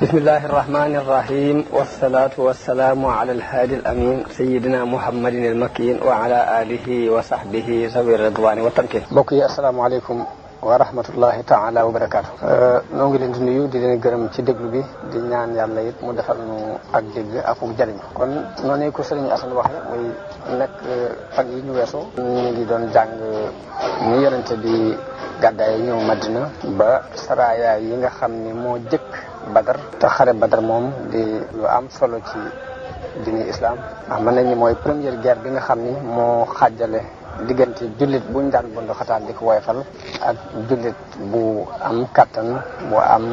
بسم الله الرحمن الرحيم والصلاة والسلام على الهادي الأمين سيدنا محمد المكين وعلى آله وصحبه ذوي الرضوان والتمكين. بوكي السلام عليكم ورحمة الله تعالى وبركاته. نونغي لين نيو دي لين گërëm ci déglu bi di ñaan yàlla it mu defal nu ak dégg ak jariñ kon noonu ko Serigne Assane waxe muy nekk fan yi ñu weesu ñu ngi doon jàng ni yonente bi gàddaay ñëw Madina ba saraya yi nga xam ni moo jëkk Badar te xare Badar moom di lu am solo ci diine islam ndax mën nañu mooy première guerre bi nga xam ni moo xàjjale diggante jullit buñ daan bundu xataan di ko woyfal ak jullit bu am kattan bu am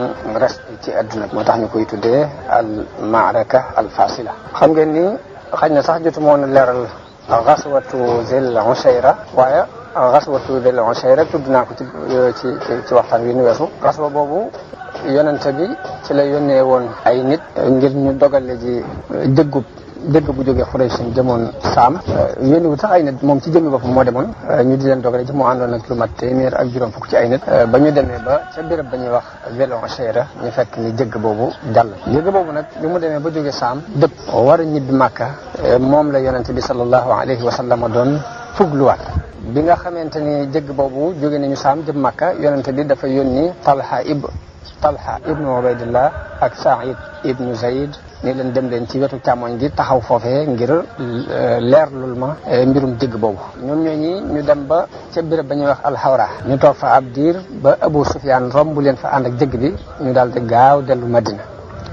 respect ci adduna moo tax ñu koy tuddee al maaraka al fasila. xam ngeen ni xëy na sax jotu moon a leeral gaswatu Zil Usayra waaye gaswatu Zil Usayra tudd naa ko ci waxtaan wi nu weesu. gaswa boobu yonente bi ci la yónnee woon ay nit ngir ñu dogale ji dëgg bu jógee Xuraysh demoon Saam yónni wu sax ay nit moom ci jëmmi boppam moo demoon ñu di leen dogale ji moo àndoon ak lu mat téeméer ak juróom fukk ci ay nit ba ñu demee ba ca béréb ba ñuy wax Zil Usayra ñu fekk ni jëgg boobu jàll jëgg boobu nag bi mu demee ba jógee Saam dëpp war a ñibbi Màkka moom la yonente bi sallallahu alayhi wa sallam doon fugluwaat bi nga xamante ni jëgg boobu jóge nañu Saam jëm Màkka yonente bi dafa yónni Talha ibnu Ubaydillah ak Saïd ibnu Zayd ni leen dem leen ci wetu càmmoñ gi taxaw foofee ngir leerlul ma mbirum jëgg boobu ñoom ñooñi ñu dem ba ca béréb ba ñuy wax alxawra ñu toog fa ab diir ba Abu Sufyaan romb leen fa ànd ak jëgg bi ñu daal di gaaw dellu Madina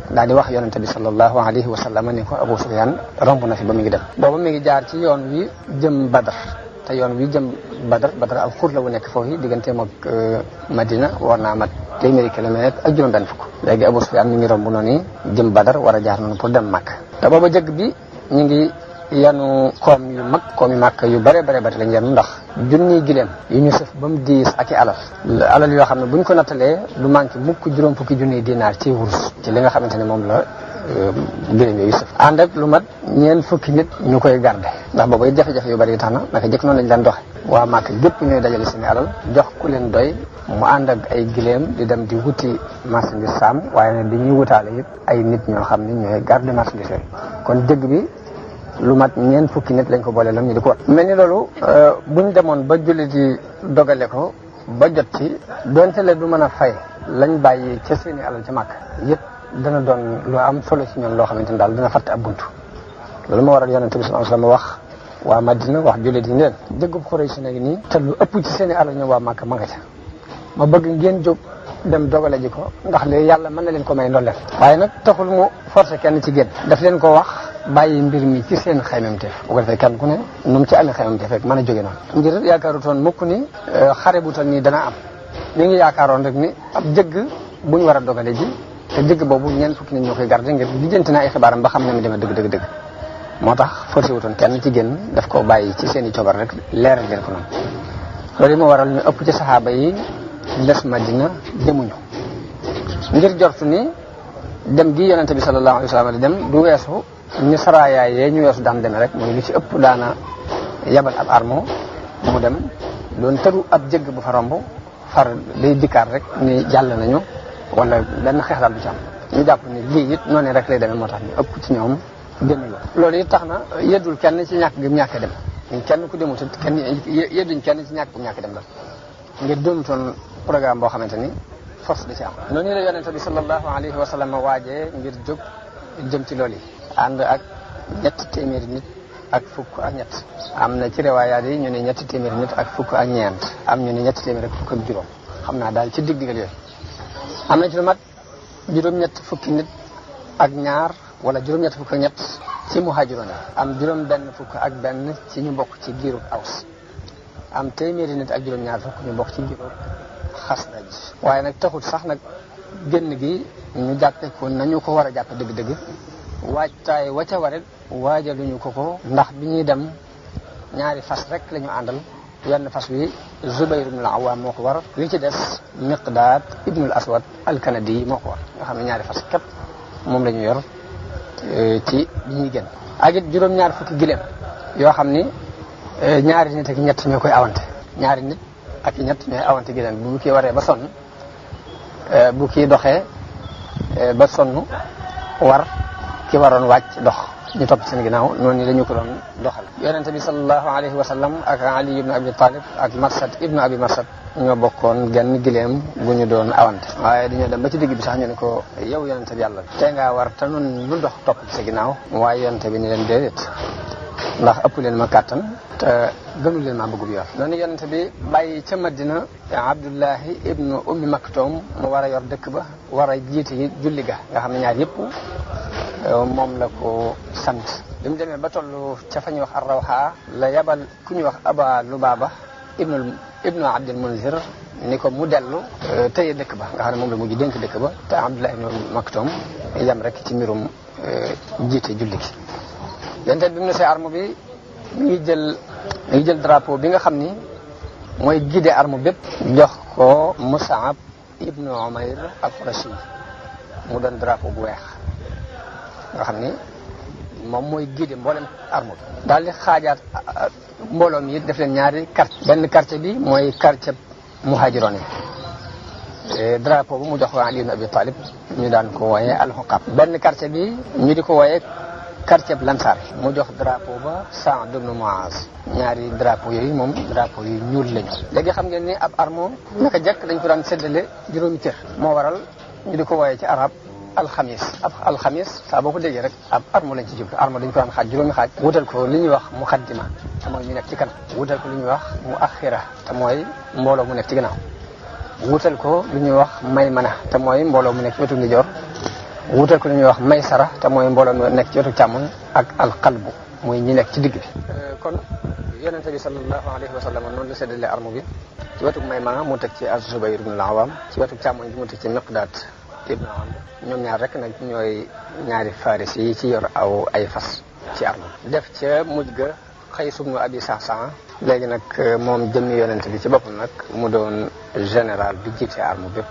daal di wax yonente bi sallallahu alayhi wa sallam ni ko Abu Sufyaan romb na fi ba mi ngi dem booba mi ngi jaar ci yoon wi jëm Badar te yoon wi jëm Badar ak xur la wu nekk foofu digganteem ak Madina war naa mat téeméeri kilomètre ak juróom benn fukk léegi Abu Sufyaan mi ngi romb noonu jëm Badar war a jaar noonu pour dem Makka te booba jëgg bi ñu ngi yanu koom yu Makka yu bare lañ yanu ndax junniy gileem yu ñu sëf ba mu diis ak i alal yoo xam ne buñ ko nattalee du manqué mukk juróom fukki junniy dinaar ci wurus ci li nga xamante ne moom la gileem yooyu sëf ànd ak lu mat ñeent fukki nit ñu koy garde ndax booba jafe-jafe yu bari tax na naka jëkk noonu lañ daan doxe waa Makka gépp ñooy dajale seeni alal jox ku leen doy mu ànd ak ay gileem di dem di wuti marchandise Saam waaye nag dañuy wutaale it ay nit ñoo xam ne ñooy garde marchandise yooyu kon jëgg bi lu mat ñeent fukki nit lañ ko boole lam ñu di ko wat mel ni loolu buñ demoon ba jullit yi dogale ko ba jot ci donte le du mën a fay lañ bàyyi ca seeni alal ca Makka yëpp dana doon lu am solo ci ñoom loo xamante ne daal dina fàtte ab buntu loolu moo waral yonente bi sallallahu alayhi wasallam wax waa Madina wax jullit yi leen jëggub Xuraysh nag nii te lu ëpp ci seeni alal ñoom waa Makka ma nga ca ma bëgg ngeen jóg dem dogale ji ko ndax léegi yàlla mën na leen ko may ndolleen waaye nag taxul mu forcé kenn ci génn daf leen ko wax bàyyi mbir mi ci seen xaymamteef bu ko defee kenn ku ne nu mu ci amee xaymamteef rek mën a jóge noonu ngir yaakaarutoon mukk ni xare bu tal nii dana am ñu ngi yaakaaroon rek ni ab jëgg bu ñu war a dogale ji te jëgg boobu ñeent fukki nit ñoo koy garder ngir lijjanti na ay xibaaram ba xam ne mu demee dëgg moo tax forcé wutoon kenn ci génn daf ko bàyyi ci seen i cobar rek leeral leen ko noonu loolu moo waral ñu ëpp ci saxaaba yi des Madina demuñu ngir jortu ni dem gi yonente bi sallallahu alayhi wa sallam di dem du weesu ñu saraayaay yee ñu weesu daan demee rek mooy lu ci ëpp daana yabal ab armo mu dem doon tëru ab jëgg bu fa romb far day dikkaat rek ni jàll nañu wala benn xeex daal du ci am ñu jàpp ni lii it noonu rek lay demee moo tax ñu ëpp ci ñoom demuñu loolu it tax na yeddul kenn ci ñàkk gi mu ñàkkee dem kenn ku demut kenn yedduñ kenn ci ñàkk bu mu ñàkkee dem la ngir doonutoon programme boo xamante ni force da ci am noonu la yonente bi sallallahu alayhi wa sallam waajee ngir jóg jëm ci loolu yi ànd ak ñetti téeméeri nit ak fukk ak ñett am na ci riwaayaat yi ñu ne ñetti téeméeri nit ak fukk ak ñeent am ñu ne ñetti téeméeri ak fukk ak juróom xam naa daal ci digg-diggal yooyu am na ci lu mat juróom-ñett fukki nit ak ñaar wala juróom-ñett fukk ak ñett ci muhaajiroon am juróom benn fukk ak benn ci ñu bokk ci giirub Aws am téeméeri nit ak juróom-ñaar fukk ñu bokk ci giirub Xasraj waaye nag taxut sax nag génn gi ñu jàppe ko nañu ko war a jàppe dëgg-dëgg waajtaay wa ca warit waajaluñu ko ndax bi ñuy dem ñaari fas rek la ñu àndal wenn fas wi Zubayr ibn al-Awwam moo ko war li ci des Miqdaad ibn al-Aswad al-Kanadi moo ko war nga xam ne ñaari fas képp moom la ñu yor ci bi ñuy génn ak it juróom-ñaar fukki gileem yoo xam ni ñaari nit ak ñett ñoo koy awante ñaari nit ak ñett ñooy awante gileem bu kii waree ba sonn bu kii doxee ba sonn war ki waroon wàcc dox ñu topp seen ginnaaw noonu dañu ko doon doxal. yonente bi sallallahu alayhi wa sallam ak Ali ibnu Abi Talib ak Marsad ibnu Abi Marsad ñoo bokkoon genn gileem gu ñu doon awante. waaye dañoo dem ba ci digg bi sax ñu ne ko yow yonente bi yàlla tey ngaa war te noonu lu dox topp ci sa ginnaaw. waaye yonente bi ni leen déedéet ndax ëpp leen ma kàttan te gënu leen maa bëggub yoon. noonu yonente bi bàyyi ca Madina Abdullahi ibnu Ummi Maktoum mu war a yor dëkk ba war a jiite julli ga nga xam ne ñaar yëpp moom la ko sant. bi mu demee ba toll ca fa ñuy wax Ar-Rawha la yabal ku ñuy wax Aba Lubaaba ibnu Abdul Munzir ni ko mu dellu tëye dëkk ba nga xam ne moom la mujj dénk dëkk ba te Abdullah ibnu Maktoum yam rek ci mbirum jiite julli gi. yonte bi mu ne see arme bi mi ngi jël drapeau bi nga xam ni mooy guider arme bépp jox ko Mus'ab ibnu Umayr al-Qurashi mu doon drapeau bu weex nga xam ni moom mooy guider mboolem arme bi. daal di xaajaat mbooloo mi it def leen ñaari quartier. benn quartier bi mooy quartier muhaajiroon yi drapeau bu mu jox ko Ali ibn Abi Talib ñu daan ko wooyee al-Huqab. benn quartier bi ñu di ko wooyee quartier bu Lansar mu jox drapeau ba Sa'd ibn Mu'az. ñaari drapeau yooyu moom drapeau yu ñuul lañu. léegi xam ngeen ni ab arme naka jekk dañ ko daan séddale juróomi cër. moo waral ñu di ko wooyee ci arab alxamis. ab alxamis saa boo ko déggee rek ab arme lañ ci jublu. arme dañ ko daan xaaj juróomi xaaj. wutal ko li ñuy wax muqaddima te mooy ñu nekk ci kanam. wutal ko li ñuy wax muaxira te mooy mbooloo mu nekk ci gannaaw. wutal ko li ñuy wax maymana te mooy mbooloo mu nekk ci wetu ndijoor. wutal ko li ñuy wax maysara te mooy mbooloo mu nekk ci wetu càmmoñ ak alqalbu muy ñi nekk ci digg bi. kon yonente bi sallallahu alayhi wa sallam noonu la séddale arme bi ci wetu maymana mu teg ci az-Zubayr ibn al-Awwam ci wetu càmmoñ bi mu teg ci Miqdaad ibn Amr. ñoom ñaar rek nag ñooy ñaari faris yi ci yor ay fas ci arme def ca mujj ga Qays ibn Abi Sa'sa'a. léegi nag moom jëmmi yonente bi ci boppam nag mu doon général bi jiite arme bépp.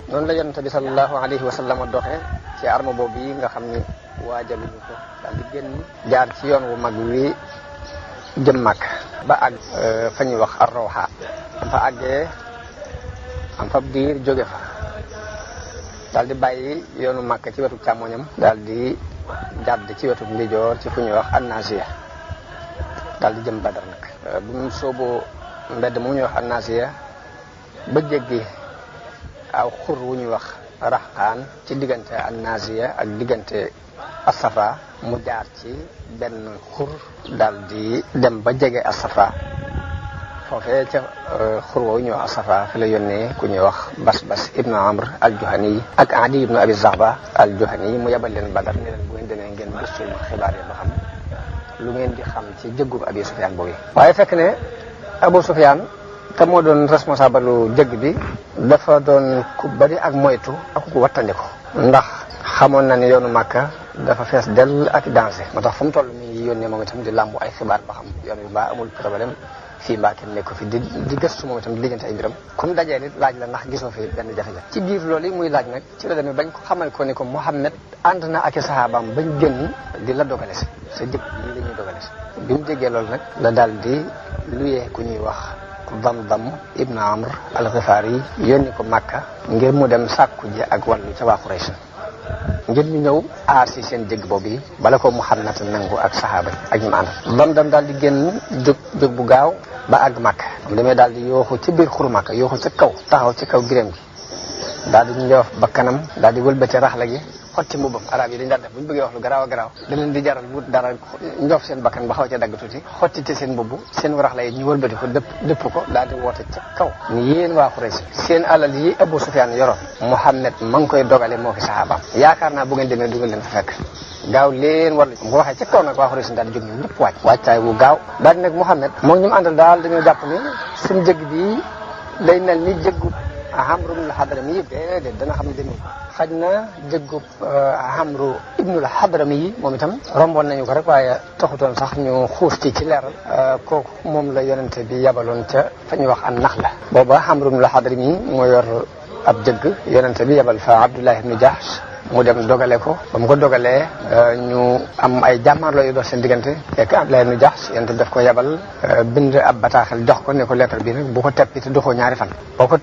noonu la yonente bi sallallahu alayhi wa sallam doxee ci arme boobu yi nga xam ni waajaluñu ko daal di génn jaar ci yoon wu mag wi jëm Makka ba àgg fa ñuy wax Ar-Rawha. am fa àggee am fa diir jóge fa daal di bàyyi yoonu Makka ci wetu càmmoñam daal di jàdd ci wetu ndijoor ci fu ñuy wax An-Nasiya daal di jëm Badar nag. bu mu sooboo mbedd mu ñuy wax An-Nasiya ba jéggi aw xur wu ñuy wax Rahqaan ci diggante An-Nasiya ak diggante As-Safa mu jaar ci benn xur daal di dem ba jege As-Safa foofee ca xur woowu ñuy wax As-Safa fi la yónnee ku ñuy wax Basbas ibnu Amr al-Juhani ak Adi ibnu Abi Zahba al-Juhani mu yabal leen Badar ne leen bu ngeen demee ngeen gëstul xibaar yi ba xam lu ngeen di xam ci jëggub Abi Sufyaan boobu. waaye fekk ne Abu Sufyaan te moo doon responsable lu jëgg bi dafa doon ku bari ak moytu ak ku wattandiku. ndax xamoon na ne yoonu Makka dafa fees dell ak danger. moo tax fu mu toll mi yónnee moom itam di làmbu ay xibaar ba xam yoon bi mbaa amul problème fii mbaa kenn nekk ko fi di gëstu moom itam di lijjanti ay mbiram. comme dajee nit laaj la ndax gisoo fi benn jafe-jafe. ci biir loolu muy laaj nag ci la demee bañ ko xamal ko ne ko Muhammad ànd na ak i saxaabaam bañ génn di la dogale si sa jëkk lii la ñuy dogale si. bi mu déggee loolu nag la daal di luyee ku ñuy wax Damdam ibn Amr al-Ghifari yónni ko Makka ngir mu dem sàkku ji ak wàllu ca waa Quraysh ngir ñu ñëw aar si seen jëgg boobu yi bala ko Muhammad nangu ak saxaaba ak ñu ma àndal. Damdam daal di génn jóg bu gaaw ba àgg Makka mu demee daal di yooxu ci biir xuru Makka yooxu ca kaw taxaw ci kaw giréem gi daal di njoof ba kanam daal di wëlbati raxla gi xotti mbubbam. arab yi dañu daan def bu ñu bëggee wax lu garaaw a garaaw da leen di jaral wut dara njoof seen bakkan ba xaw ca dagg tuuti xotti ci seen mbubb seen raxla yi ñu wëlbati ko dëpp ko daal di woote ca kaw ni yéen waa Quraysh seen alal yi Abu Sufyaan yoroon Muhammad ma ngi koy dogale moo fi saxaabaam yaakaar naa bu ngeen demee du ngeen leen fa fekk gaaw leen war la ko waxee ca kaw nag waa Quraysh daal di jóg ñoom ñëpp wàccaay wu gaaw daal di nag Muhammad moom ñu mu àndal daal dañoo jàpp ni suñu jëgg bi day mel ni jëggu Amru ibnul Hadrami yi déedéet dana xam ne demee xaj na jëggub Amru ibnul Hadrami yi moom itam romboon nañu ko rek waaye taxutoon sax ñu xuus ci leeral kooku moom la yonente bi yabaloon ca fa ñuy wax an Naxla. booba Amru ibnul Hadrami yi moo yor ab jëgg yonente bi yabal fa Abdullah ibn Jahsh mu dem dogale ko ba mu ko dogalee ñu am ay jàmmaarloo yu dox seen diggante fekk Abdullah ibn Jahsh yonente bi daf ko yabal bind ab bataaxal jox ko ne ko lettre bi nag bu ko teppi te doxoo ñaari fan boo ko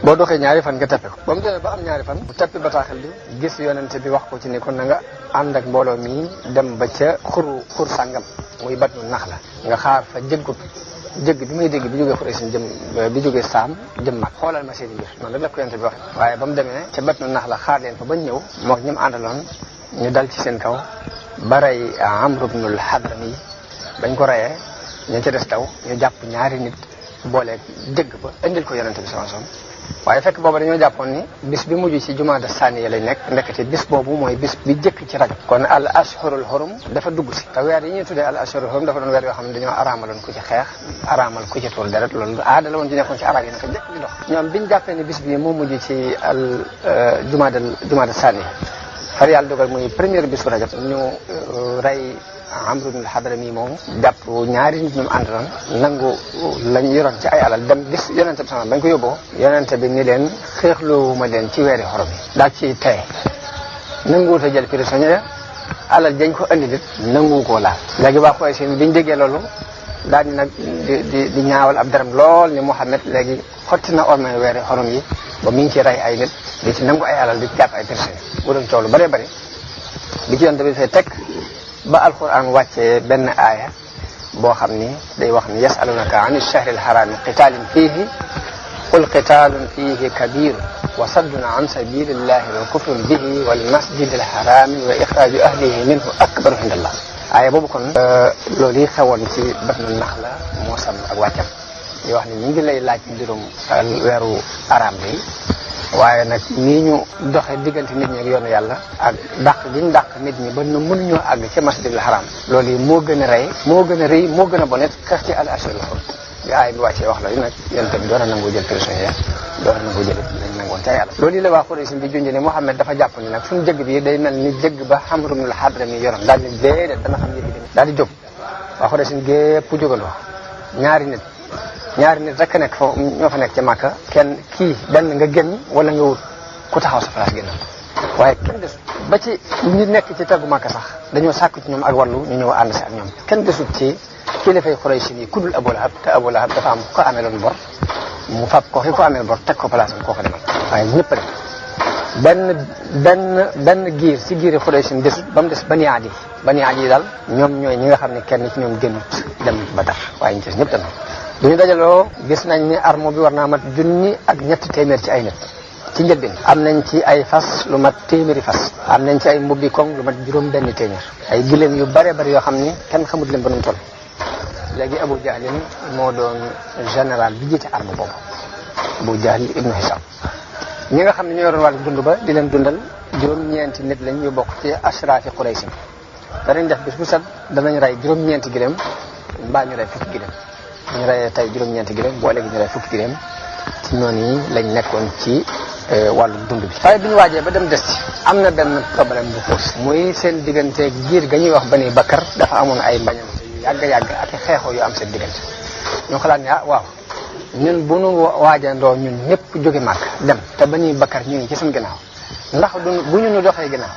boo doxee ñaari fan nga teppe ko ba mu demee ba am ñaari fan bu teppi bataaxal bi gis yonente bi wax ko ci ni kon na nga ànd ak mbooloo mi dem ba ca xur sàngam muy Batnu Naxla nga xaar fa jëgg bi muy dégg bi jógee Xuraysh bi jógee Saam jëm mag xoolal ma seen mbir noonu rek la ko yonente bi waxe waaye ba mu demee ca Batnu Naxla xaar leen fa bañ ñëw mook ñi mu àndaloon ñu dal ci seen kaw ba rey Amr ibnul Hadrami bañ ko reyee ñu ci des daw ñu jàpp ñaari nit booleeg dégg ba indil ko yonente bi sallallahu alayhi wasallam waaye fekk booba dañoo jàppoon ni bis bi mujj ci jumaada saaniya lay nekk ci bis boobu mooy bis bi jëkk ci Rajab kon al ashhurul hurum dafa dugg si te weer yi ñuy tuddee al ashhurul hurum dafa doon weer yoo xam ne dañoo araamaloon ku ci xeex araamal ku ci tuur deret loolu aada la woon ci nekkoon ci arab yi naka jëkk di dox ñoom biñu jàppee ni bis bi moo mujj ci al jumaada saaniya far yàlla dogal muy première bisu Rajab ñu rey Amr ibn al-Hadrami moom jàpp ñaari nit ñu àndoon nangu lañ yoroon ci ay alal dem gis yonente bi sama bañ ko yóbboo yonente bi ni leen xeexloowuma leen ci weeri xorom yi daal ci tey nanguwut a jël prisonnier alal dañ ko andi nit nangu koo laal léegi waa Quraysh biñ déggee loolu daal di nag di ñaawal ab daram lool ni Muhammad léegi xotti na ormay weeri xorom yi ba mi ngi ci rey ay nit di ci nangu ay alal di ci jàpp ay prisonnier bu doon coow lu bëree bëri bi ci yonente bi fay teg ba alquran wàccee benn aaya boo xam ni day wax ni yasalunaka an ash-shahri al-harami qitalin fihi qul qitalun fihi kabir wa saddun an sabilillahi wa kufrun bihi wal masjid al-harami wa ikhraju ahlihi minhu akbaru inda Allah aaya boobu kon loolu yi xewoon ci Batnu Naxla moo sam ak wàccam yoo wax ni ñu ngi lay laaj mbirum weeru araam bi waaye nag nii ñu doxe diggante nit ñi ak yoonu yàlla ak dàq gi ñu dàq nit ñi ba nu mënuñoo àgg ci masjidil haram loolu yi moo gën a rey moo gën a rëy moo gën a bonet xeex ci al ashhurul hurum bi aay bi wàccee wax la nag yonent bi doon na nangoo jël prisonnier doon na nangoo jël nañ nangoon ca yàlla loolu yi la waa Quraysh bi junj ne Muhammad dafa jàpp ni nag suñu jëgg bi day mel ni jëgg ba Amr ibn al-Hadrami yoroon daal ni déedéet dana xam yëg daal di jóg waa Quraysh gépp jógandoo ñaari nit rek nekk foofu ñoo fa nekk ci Màkka kenn kii benn nga génn wala nga wut ku taxaw sa place génn waaye kenn desut ba ci ñi nekk ci taggu Màkka sax dañoo sàkku ci ñoom ak wàllu ñu ñëw ànd si ak ñoom kenn desut ci kilifay Quraysh yi ku dul Abu Lahab te Abu Lahab dafa am ko ameeloon bor mu fab ko ki ko ameel bor teg ko place am koo ko demal waaye ñëpp rek benn giir si giiri Quraysh desut ba mu des Bani Adi daal ñoom ñooy ñi nga xam ne kenn ci ñoom génnut dem Badar waaye ñu des ñëpp dem bi ñu dajaloo gis nañ ni armo bi war naa mat 1,3 ci ay nit ci njëlbeen am nañ ci ay fas lu mat 100 fas am nañ ci ay mbubbi koŋ lu mat juróom-benn téeméer ay gileem yu bare bari yoo xam ni kenn xamut leen ba nu toll léegi Abu Jahlin moo doon général bi jiite arme boobu Abu Jahl ibnu Hisham ñi nga xam ne ñoo yoroon wàllu dund ba di leen dundal juróom-ñeenti nit lañ ñu bokk ci ashraafi Quraysh danañ def bis bu set danañ rey juróom-ñeenti gileem mbaa ñu rey fukki gileem ñu reyee tey juróom-ñeenti gileem boo léegi ñu rey fukki gileem ci noonu yi lañ nekkoon ci wàllu dund bi waaye bi ñu waajee ba dem des ci am na benn problème bu xuus muy seen diggante giir ga ñuy wax Bani Bakar dafa amoon ay mbañante yu yàgg ak xeexoo yu am seen diggante ñoo xalaat ne waaw ñun bu nu waajandoo ñun ñëpp jóge màkk dem te Bani Bakar ñu ngi ci suñu ginnaaw ndax bu ñu doxee ginnaaw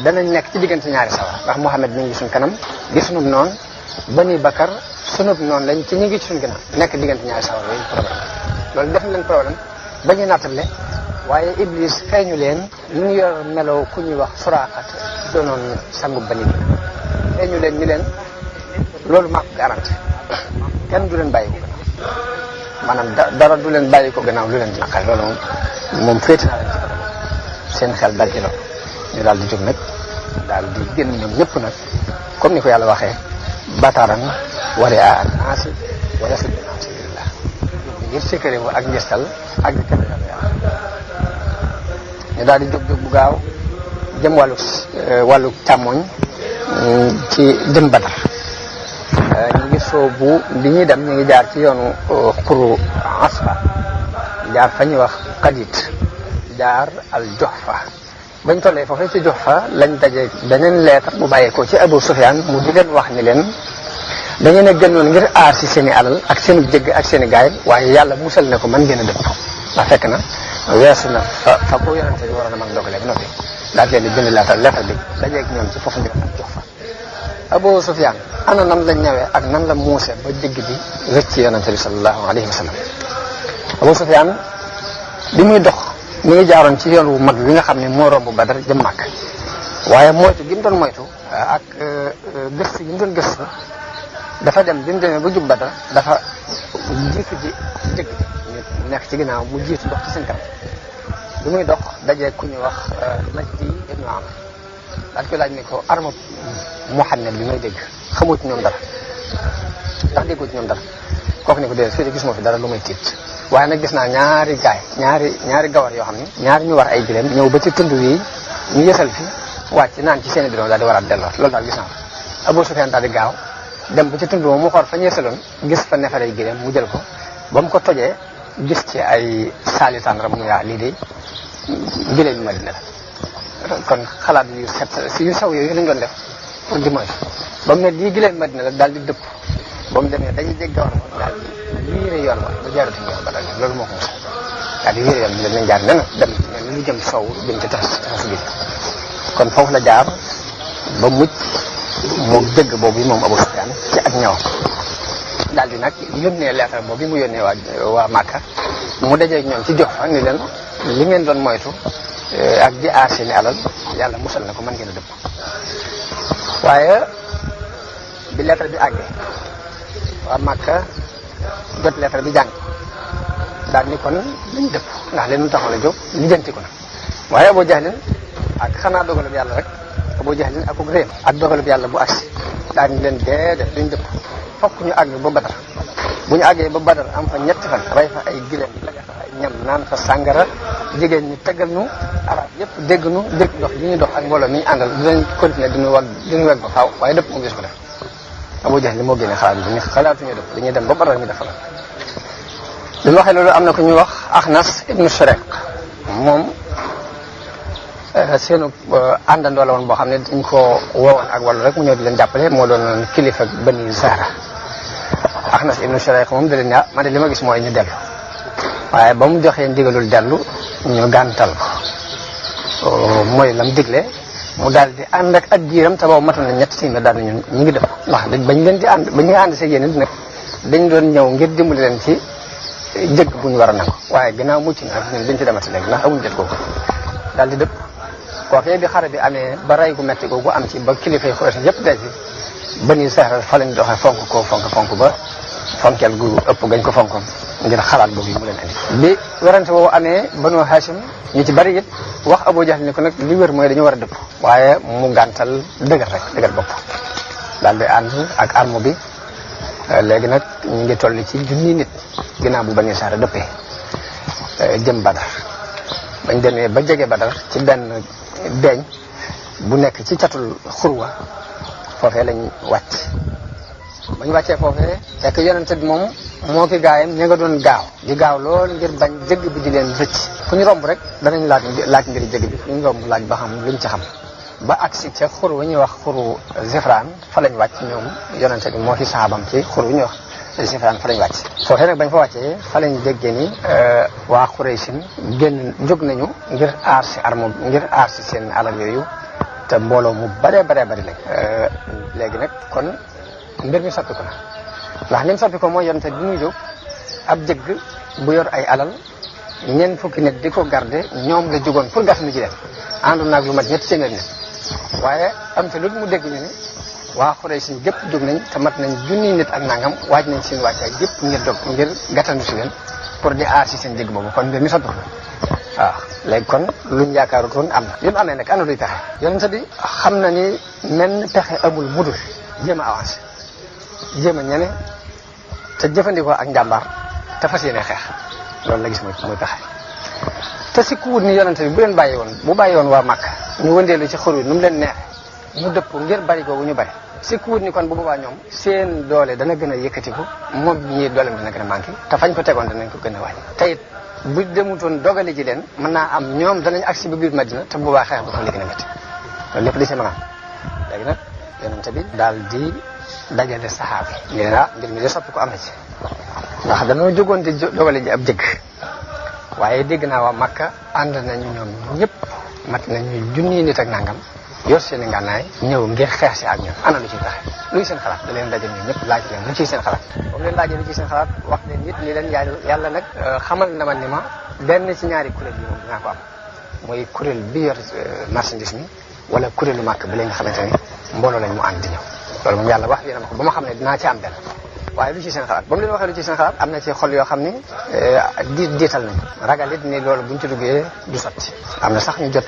danañ nekk ci diggante ñaari sawar ndax Muhammad mi ngi suñ kanam di sunub noonu Bani Bakar sunub noonu lañ ci ñu ngi ci suñu ginnaaw nekk diggante ñaari sawar yooyu problème loolu def na leen problème ba ñu nattable waaye Iblis feeñu leen ñu ngi yor meloo ku ñuy wax Suraaxat doonoon sangu Bani feeñu leen ñu leen loolu maa ko garanti kenn du leen bàyyi ko gannaaw maanaam dara du leen bàyyi ko gannaaw lu leen di naqari loolu moom féete naa leen ci seen xel dal ci loolu ñu daal di jóg nag daal di génn ñoom ñëpp nag comme ni ko yàlla waxee bataaran wari a an naasi wa yasuddu an sabilillah ngir sékkare wu ak njëstal ak di tere yàlla ñu daal di jóg bu gaaw jëm wàllu càmmoñ ci jëm Badar ñu ngi soobu bi ñuy dem ñu ngi jaar ci yoonu xuru Asfa jaar fa ñuy wax Qadid jaar al Juhfa bañ tollee foofu ci Juhfa lañ daje beneen leetar bu bàyyeekoo ci Abu Sufyaan mu di leen wax ni leen dañu ne gënoon ngir aar si seen i alal ak seen jëgg ak seen i gaay waaye yàlla musal na ko mën ngeen a dëpp ndax fekk na weesu na fa ko yonente bi waroon a mën dogalee ba noppi daal leen di bind leetar bi dajeeg ñoom ci foofu ñu ak Juhfa Abu Sufyaan ana nan la ñëwee ak nan la muuse ba jëgg bi rëcc yonente bi sallallahu alayhi wa sallam Abu Sufyaan bi muy dox mi ngi jaaroon ci yoon wu mag wi nga xam ne moo romb Badar jëm Màkka waaye moytu gi mu doon moytu ak gëstu gi mu doon gëstu dafa dem bi mu demee ba jub Badar dafa jiitu ji jëkk ñu nekk ci ginnaaw mu jiitu dox ci seen kanam bi muy dox dajee ku ñu wax Majdi ibnu Amr daal koy laaj ni ko arma Muhammad bi may dégg xamoo ci ñoom dara ndax déggoo ci ñoom dara kooku ne ko déedéet fii de gis moo fi dara lu may tiit waaye nag gis naa ñaari gaay ñaari gawar yoo xam ne ñaari ñu war ay gileem ñëw ba ci tund wi ñu yësal fi wàcc naan ci seen i bidon daal di war a delloo loolu daal gis naa ko Abu Sufyaan daal di gaaw dem ba ci tund moom mu xool fa ñu yësaloon gis fa neefare gileem mu jël ko ba mu ko tojee gis ci ay saali tàndara mu yaa lii de gileem yu Madina la kon xalaat yu set yu saw yooyu lañ doon def pour di moytu ba mu ne lii gileem Madina la daal di dëpp ba mu demee dañuy dégg gawar moom daal di wiire yoon ba ba jaaratuñ yoon ba daal loolu moo ko mos daal di wiire yoon bi dañ jaar nen dem lu jëm sow jëm ci taxas gi kon foofu la jaar ba mucc moo dëgg boobu moom Abu Sufyaan ci ak ñëwam daal di nag yónnee lettre boobu mu yónnee waa Màkka mu dajeeg ñoom ci jox fa ni leen li ngeen doon moytu ak di aar seeni alal yàlla musal na ko mën ngeen a dëpp waaye bi lettre bi àggee waa Màkka jot lettre bi jàng daal ni kon lañ dëpp ndax leen mu taxaw la jóg lijjanti ko na waaye Abu Jahlin ak xanaa dogalub yàlla rek Abu Jahlin ak réem ak dogalub yàlla bu agsi daal ni leen déedéet duñ dëpp fokk ñu àgg ba Badar bu ñu àggee ba Badar am fa ñetti fan rey fa ay gileem laga fa ay ñam naan fa sàngara jigéen ñi tegal nu arab yëpp dégg nu dégg dox li ñuy dox ak mbooloo mi ñu àndal dinañ continuer diñu weg ba faaw waaye dëpp mu gis ko def Abu Jahl moo génne xalaat bi ñu xalaatuñu dëpp dañuy dem ba Badar ñu def la bi mu waxee loolu am na ku ñuy wax Axnas ibnu Shurayq moom seenu àndandoo la woon boo xam ne dañ ko woowoon ak wàllu rek mu ñëw di leen jàppale moo doon kilifa Bani Zahra Axnas ibnu Shurayq moom da leen ne man de li ma gis mooy ñu dellu waaye ba mu joxee ndigalul dellu ñu gàntal ko mooy lam digle mu daal di ànd ak jiiram te boobu matoon na ñetti téeméer daal ñu ngi def ndax bañ leen di ànd ba ñu ànd see yéen nag dañ doon ñëw ngir dimbali leen ci jëgg bu ñu war a nangu waaye ginnaaw mucc na ak ñun dañ ci demati léegi ndax amuñu jot kooku daal di dëpp kookee bi xare bi amee ba rey gu metti googu am ci ba kilifay Quraysh yëpp daj Bani Zahra fa lañ doxee fonk ba fonkeel gu ëpp gañ ko fonkoon ngir xalaat boobu yi mu leen andi bi werante boobu amee Banu Hashim ñu ci bari it wax Abu Jahl ni ko nag li wér mooy dañu war a dëpp waaye mu gàntal dëgër bopp daal di ànd ak arme bi léegi nag ñu ngi toll ci junni nit ginnaaw bu Bani Zahra dëppee jëm Badar bañ demee ba jege Badar ci benn deeñ bu nekk ci catul xurwa foofee lañ wàcc ba ñu wàccee foofee fekk yonente bi moom moo ki gaayam ña nga doon gaaw loolu ngir bañ jëgg bi di leen rëcc fu ñu romb rek danañ laaj ngir jëgg bi fu ñu romb laaj ba xam luñ ci xam ba agsi ca xur wu ñuy wax xuru Zifraan fa lañ wàcc ñoom yonente bi moo ki saabam ci xur wu ñuy wax Zifraan fa lañ wàcc foofee nag bañ fa wàccee fa lañ déggee ni waa Quraysin génn jóg nañu ngir aar si seen alal yooyu te mbooloo mu bari lañ léegi nag kon mbir mi soppi ko na ndax ni mu soppi ko mooy yonente bi muy jóg ab jëgg bu yor ay alal ñeent fukki nit di ko garde ñoom la jógoon pour gas nu ji leen àndoon naag lu mat ñetti téeméer nit waaye am te lu mu dégg ñu ne waa Quraysh gépp jóg nañ te mat nañ junniy nit ak nangam waaj nañ seen wàccaay gépp ngir gàttandu si leen pour di aar si seen jëgg boobu kon mbir mi soppi ko waaw léegi kon luñ yaakaarutoon am na li mu amee nag ana luy pexe yonente bi xam na ni menn pexe amul mudul jéem a avancé jéem a ñene te jëfandikoo ak njàmbaar te fas yéene xeex loolu la gis muy pexe te si ku wut ni yonente bi bu bàyyi woon waa Màkka ñu wëndeelu ci xur wi nu mu leen neexe ñu dëpp ngir bari googu ñu bari si ku wut ni kon bu boobaa ñoom seen doole dana gën a yëkkatiku moom ñii dooleem dana gën a manqué te fañ ko tegoon danañ ko gën a wàññi te it bu demutoon dogale ji leen mën naa am ñoom danañ agsi ba biir Madina te bu boobaa xeex ba fa léegi na métti loolu lépp li si mën a am léegi nag yonente bi daal di dajale saxaaba yi ñu ne mbir mi de soppi ko am na ci ndax dañoo jógoon di dogale ji ab jëgg waaye dégg naa waa Makka ànd nañu ñoom ñëpp mat nañu junni nit ak nangam yor seen i ngànnaay ñëw ngir xeex si ak ñoom ana lu ciy taxe luy seen xalaat da leen dajale ñoom ñëpp laaj leen lu ciy seen xalaat boobu leen laajee lu ciy seen xalaat wax leen it ni leen yàlla nag xamal na ma ni ma benn ci ñaari kuréel yi moom dinaa ko am mooy kuréel bi yor marchandise mi wala kuréelu màkk bi la nga xamante ni mbooloo lañ mu ànd di ñëw loolu moom yàlla wax yéena ma ko ba ma xam ne dinaa ci am benn waaye lu ci seen xalaat ba mu leen waxee lu ci seen xalaat am na ci xol yoo xam ni diital nañu ragal it ni loolu buñ ci duggee du sotti am na sax ñu jot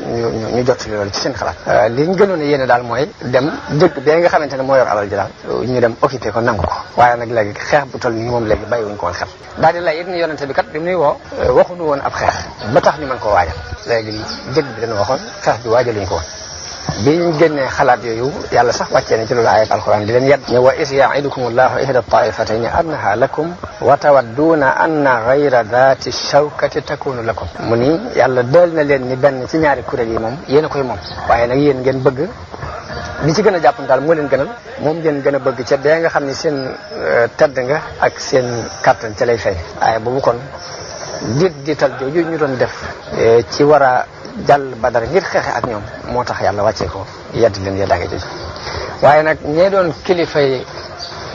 loolu ci seen xalaat li ñu gënoon a yéene daal mooy dem dëkk bee nga xamante ne moo yor alal ji daal ñu dem occupé ko nangu ko waaye nag léegi xeex bu toll nii moom léegi bàyyiwuñ ko woon xel daal di lay it ni yonente bi kat bi muy woo waxuñu woon ab xeex ba tax ñu mën koo waajal léegi dëgg bi dañu waxoon xeex bi waajaluñ ko woon bi ñu génnee xalaat yooyu yàlla sax wàccee na ci loolu ayat alquran di leen yedd ne wa is yaidukum allahu ihda taifatayn annaha lakum wa tawadduuna anna gayra dati shawkati takunu lakum mu ni yàlla dël na leen ni benn ci ñaari kuréel yi moom yéen a koy moom waaye nag yéen ngeen bëgg li ci gën a jàpp daal moo leen gënal moom ngeen gën a bëgg ca bee nga xam ne seen tedd nga ak seen kàttan ca lay fay waaye boobu kon diital jooju ñu doon def ci war a jàll Badar ngir xeexe ak ñoom moo tax yàlla wàccee ko yedd leen yeddaange jooju waaye nag ñee doon kilifay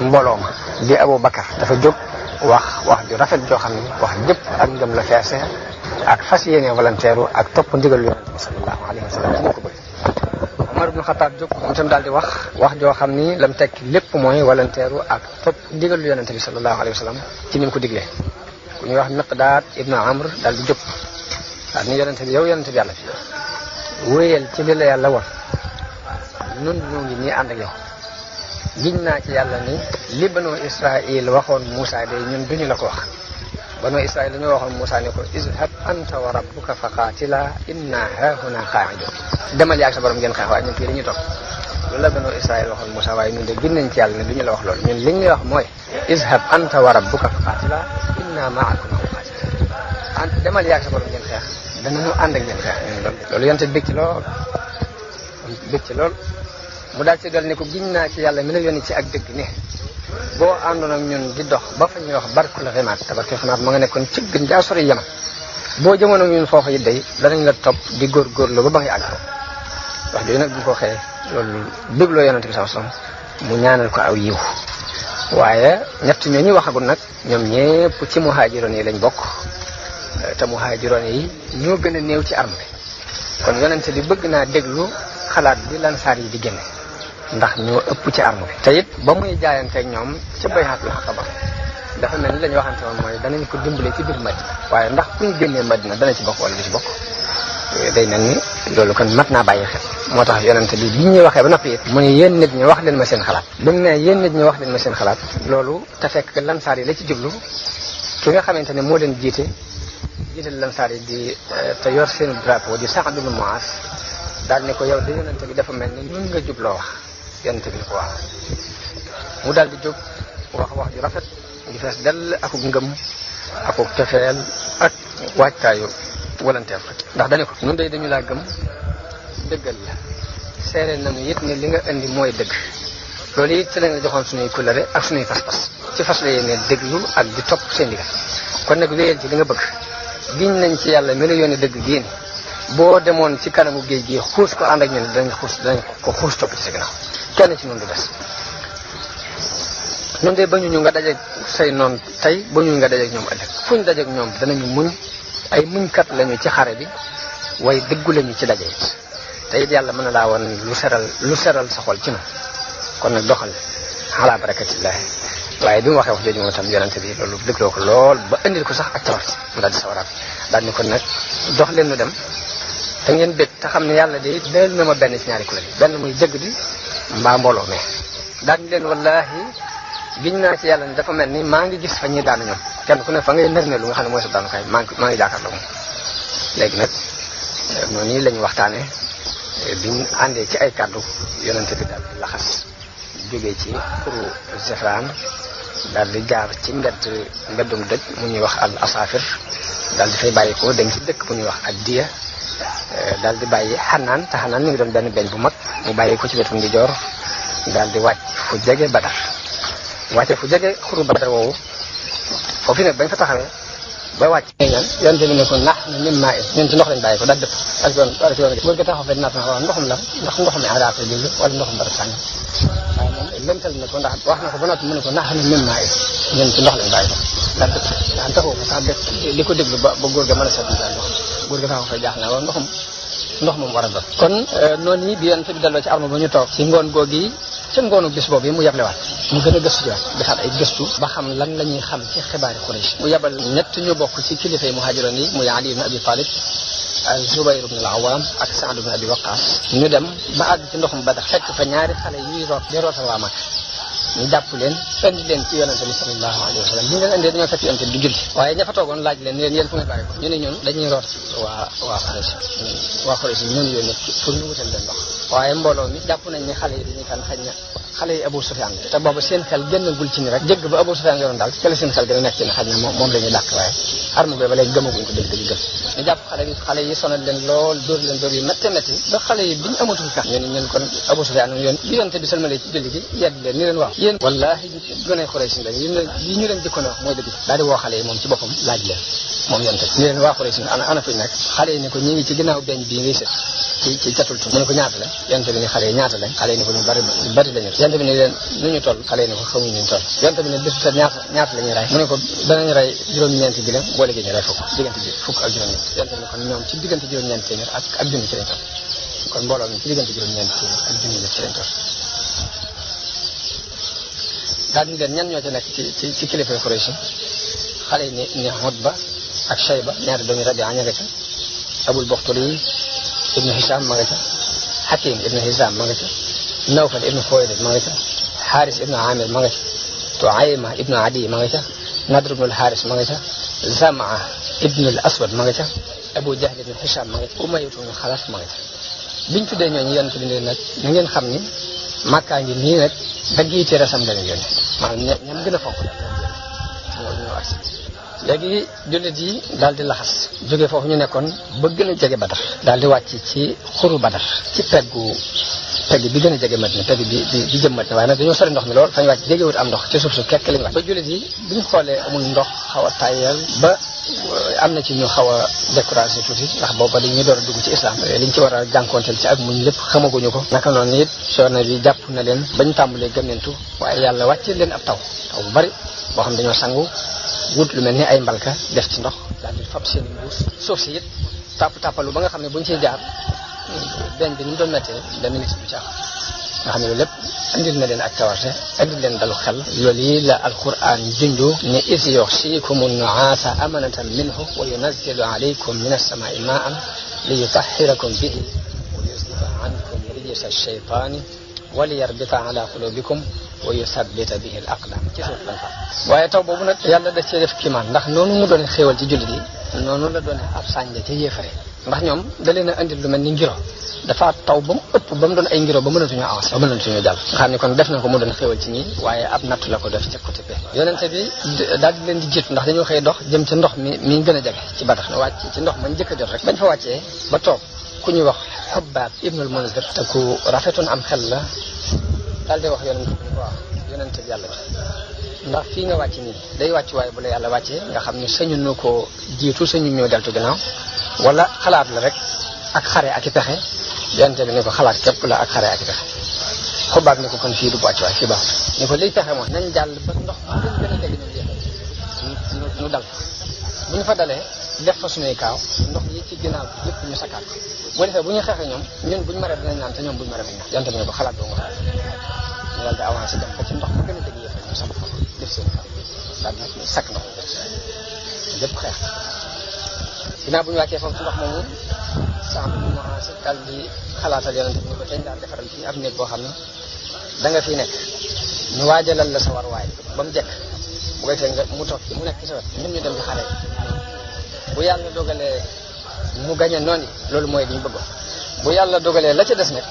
mbooloo ma di Abu Bakar dafa jóg wax ju rafet joo xam ne wax jëpp ak ngëm la feese ak fas yéene volontaire ak topp ndigal yonent bi sallallahu alayhi wa sallam moo ko bëgg Omar ibn Khattab jóg moom itam daal di wax joo xam ni lam tekki lépp mooy volontaire ak topp ndigal yonent bi sallallahu alayhi wa sallam ci ni mu ko diglee ku ñuy wax Miqdaad ibn Amr daal di jóg daal ni yonente bi yow yonente bi yàlla bi wéyal ci li la yàlla won nun ñoo ngi nii ànd ak yow giñ naa ci yàlla ni li Banu Israil waxoon Moussa de ñun duñu la ko wax Banu Israil dañoo waxoon Moussa ne ko izhab anta wa rabbuka fa qaatila inna haahuna qaa'idun demal yaag sa borom ngeen xeex waaye ñun fii dañuy toog loolu la Banu Israil waxoon Moussa waaye ñun de giñ nañ ci yàlla ne duñu la wax loolu ñun liñ lay wax mooy izhab anta wa rabbuka fa qaatila inna ma'akum muqaatilun demal yaag sa borom ngeen xeex danañu ànd ak ngeen xeex loolu yonte bëgg ci lool mu daal ci dal ne ko giñ naa ci yàlla mi la yónni ci ak dëgg ne boo àndoon ak ñun di dox ba fa ñuy wax barkul ximaat te barkul ximaat ma nga nekkoon ci gën jaa sori Yaman boo jëmoon ak ñun foofu it day danañ la topp di góorgóorlu ba ngay àgg ko wax jooju nag bu ko waxee loolu bégloo yonente bi sallallahu alayhi wasallam mu ñaanal ko aw yiw waaye ñett ñooñu waxagul nag ñoom ñépp ci muhaajiroon yi lañ bokk te muhaajiroon yi ñoo gën a néew ci arme bi kon yonente bi bëgg naa déglu xalaat bi lansaar yi di génne ndax ñoo ëpp ci arme bi te it ba muy jaayante ak ñoom ca bay'atul aqaba dafa mel ni la ñu waxante woon mooy danañ ko dimbale ci biir Madina waaye ndax ku ñu génnee Madina dana ci bokk wala du ci bokk day mel ni loolu kon mat naa bàyyi xel moo tax yonente bi ñuy waxee ba noppi it mu ne yéen nit ñi wax leen ma seen xalaat bi mu ne yéen nit ñi wax leen ma seen xalaat loolu te fekk lansaar yi la ci jublu ki nga xamante ne moo leen jiite lansaar yi di te yor seen drapeau di Sa'd ibn Mu'az daal ne ko yow de yonente bi dafa mel ni ñun nga jubloo wax yonente bi ko waaw mu daal di jóg wax ju rafet ngi fees dell akuk ngëm akuk cofeel ak waajtaayu volontaire ndax dañu ko ñun day dañu laa gëm dëggal la seere nañu it ne li nga indi mooy dëgg loolu it ci lañ la joxoon suñuy kulëre ak suñuy pas-pas ci fas la yéene déglu ak di topp seen digal kon nag wéyal ci li nga bëgg giñ nañ ci yàlla mi la yónni dëgg gii ni boo demoon ci kanamu géej gi xuus ko ànd ak ñun danañ ko xuus topp ci sa ginnaaw kenn ci ñun du des ñun de ba ñu nga dajeeg say noon tey ba ñu nga dajeeg ñoom ëllëg fuñ dajeeg ñoom danañu muñ ay muñkat lañu ci xare bi waaye dëggu lañu ci daje it te it yàlla mën na laa woon lu seral sa xol ci na kon nag doxal ala barakatillah waaye bi mu waxee wax jooju moom itam yonente bi loolu dégloo ko lool ba indil ko sax ak tawat mu daal di sawaraat daal ni kon nag dox leen nu dem te ngeen bég te xam ne yàlla de deel na ma benn ci ñaari kuréel yi benn muy dëgg bi mbaa mbooloo mais daal di leen wallahi giñ naa ci yàlla ne dafa mel ni maa ngi gis fa ñuy daanu ñoom kenn ku ne fa ngay nër ne lu nga xam ne mooy sa daanukaay maa ngi jàkkaarloo moom léegi nag noonu nii la ñu waxtaane biñ àndee ci ay kàddu yonente bi daal di laxas jógee ci xuru Zefraan daal di jaar ci mbeddum dëj mu ñuy wax al asafir daal di fay bàyyi ko dem ci dëkk bu ñuy wax ak diya daal di bàyyi xanaan te xanaan mi ngi doon benn beñ bu mag mu bàyyi ko ci wetu ndijoor daal di wàcc fu jege Badar wàcce fu jege xuru Badar woowu foofu nag bañ fa taxawee ba wàcc yonente bi ne ko nax na min maa ñun ci ndox lañ bàyyi ko daal dëpp ak yoon góor ga taxaw fe naat na waaw ndoxum la ndax ndoxum mi adaa ko jóge wala ndoxum barab sànni waaye moom lëntal na ko ndax wax na ko ba noppi mu ne ko nax na min maa ñun ci ndox lañ bàyyi ko ndax taxaw ko sax def li ko déglu ba góor ga mën a seetlu daal góor ga taxaw fay jaax na waaw ndox moom war a doon kon noonu yi bi yonent bi delloo ci arme ba ñu toog ci ngoon googu yi ca ngoonu bis boobu yi mu yeblewaat mu gën a gëstu jiwaat defaat ay gëstu ba xam lan la ñuy xam ci xibaari Quraysh mu yebal ñett ñu bokk ci kilifay muhaajiroon yi muy Ali ibn Abi Talib ak Zubayr ibn al-Awwam ak Sa'd ibn Abi Waqqas ñu dem ba àgg ci ndoxum Badar fekk fa ñaari xale yuy root di rootal waa Makka ñu jàpp leen indi leen ci yonente bi sallallahu alayhi wa sallam bi ñu leen indee dañoo fekk yonente bi di julli waaye ña fa toogoon laaj leen yéen fu ngeen bàyyi ko ñu ne ñun dañuy root waa Quraysh ñun yónni pour ñu wutal leen ndox waaye mbooloo mi jàpp nañ ne xale yi dañuy kan xaj na xale yi Abu Sufyaan te boobu seen xel génnagul ci ni rek jégg ba Abu Sufyaan yoroon daal ci la seen xel gën a nekk ci ne xaj na moom la ñuy dàq waaye arme bi ba léegi gëmaguñ ko dëgg gëm ñu jàpp xale yi sonal leen lool dóor yu métti ba xale yi bi ñu amatul sax ñu ne ñun kon Abu Sufyaan yoon bi yonte bi salmale ci julli gi yedd leen ni leen waaw yéen wallaahi gën a Quraysh lañ yi ñu leen jëkkoon wax mooy dëgg daal di woo xale yi moom ci boppam laaj leen moom yonte ni leen waa Quraysh ana fuñ nekk xale yi ne ko ñi ngi ci ginnaaw beñ bii ngay sët ci catul tu mu ne ko ñaata la yonte bi ne xale yi ñaata lañ xale yi ne ko ñu bari lañu yonte bi ne leen nu ñu toll xale yi ne ko xamuñ ñu toll yonte bi ne bés bu ñaata la ñuy rey mu ne ko danañ rey juróom-ñeenti giléem boo léegi ñu rey diggante bi fukk ak juróom-ñeent yonte bi ne kon ñoom ci diggante juróom-ñeenti téeméer ak junni ci lañ toll kon mbooloo mi ci diggante juróom-ñeenti téeméer ak junni ci lañ toll daal di leen ñan ñoo ca nekk ci kilifa Quraysh xale yi ne Utba ak Shayba ñaari doomi Rabia ña nga ca Abul Bakhtari ibnu Hisham ma nga ca Hakim ibnu Hizam ma nga ca Nawfal ibnu Khuwaylid ma nga ca Haris ibnu Amir ma nga ca Tuayma ibnu Adi ma nga ca Nadr ibnu al-Haris ma nga ca Zamaa ibnu al-Aswad ma nga ca Abu Jahl ibnu Hisham ma nga ca Umayya ibnu Khalaf ma nga ca biñ tuddee ñooñu yonent bi ne nag na ngeen xam ni Makka ngi nii nag dagg yi ci resam lañu yónni maanaam ñam gën a fonk ñoo agsi léegi jullit yi daal di laxas jóge foofu ñu nekkoon ba gën a jege Badar daal di wàcc ci xuru Badar ci pegg bi gën a jege Madina pegg bi jëm Madina waaye nag dañoo sori ndox mi lool fañ wàcc jegewut am ndox ci suuf su kekk lañ wàcc ba jullit yi buñ xoolee amul ndox xaw a tàyyal ba am na ci ñu xaw a découragé tuuti ndax booba dañuy door a dugg ci islam liñ ci war a jànkoonteel ci ak muñ lépp xamaguñu ko naka noonu it coono bi jàpp na leen bañ tàmbalee gëmmentu waaye yàlla wàcce leen ab taw bu bari boo xam dañoo sangu wut lu mel ni ay mbalka def ci ndox daal di fab seen mbuus suuf si it tàppalu ba nga xam ne buñ ciy jaar beñ bi ni mu doon méttee dana nit bu caax nga xam ne loolu lépp indil na leen ak tawarte indil leen dalu xel loolu yi la alquran junju ne is yughshikum an-nu'asa amanatan minhu wa yunazzilu alaykum min as-sama'i ma'an li yutahhirakum bihi wa yuzhiba ankum rijsa ash-shaytani wa liyarbita ala qulubikum wa yuthabbita bihi al-aqdam ci suuf lañ fa waaye taw boobu nag yàlla daf cee def kiimaan ndax noonu mu doon xéewal ci jullit yi noonu la doon ab sànja ca yéefare ndax ñoom da leen a indil lu mel ni ngiro dafa taw ba mu ëpp ba mu doon ay ngiro ba mënatuñoo avancé ba mënatuñoo jàll nga xam ne kon def na ko mu doon xéewal ci ñi waaye ab nattu la ko def ca côté bi yonente bi daal di leen di jiitu ndax dañoo xëy dox jëm ci ndox mi gën a jege ci Badar na wàcc ci ndox mañ njëkk a jot rek bañ fa wàccee ba toog ku ñuy wax Hubbaab ibnul Munzir te ku rafetoon am xel la daal di wax yonente bi waaw yonente bi yàlla bi ndax fii nga wàcc nii day wàcc waaye bu la yàlla wàccee nga xam ne sañu nu ko jiitu sañu ñoo deltu ginnaaw wala xalaat la rek ak xare ak i pexe yonente bi ne ko xalaat képp la ak xare ak i pexe Xubaab ne ko kon fii du wàcc waaye fii baax ne ko liy pexe moom nañ jàll ba ndox gën a jege ñu dal bu ñu fa dalee def fa suñuy kaaw ndox yi ci ginnaaw bi yëpp ñu sakkaat ko bu defee bu ñu xeexee ñoom ñun buñu maree dinañ naan te ñoom buñu maree dinañ naan yonente bi ne ko xalaat boo nga xalaat ñu daal di avancé dem ba ci ndox ba gën a jege yëpp ñu samp fa def seen kaaw daal di sakk ndox lépp xeex ginnaaw bu ñu wàccee foofu ci ndox moomu saam bu mu avancé daal di xalaatal yonente bi ne ko dañ daal defaral fii ab néeg boo xam ne da nga fii nekk ñu waajalal la sa war waay ba mu jekk bu koy tee nga mu toog mu nekk ci sa wet ñun ñu dem di xare bu yàlla dogalee mu gañe noonu loolu mooy li ñu bëggoon bu yàlla dogalee la ca des nag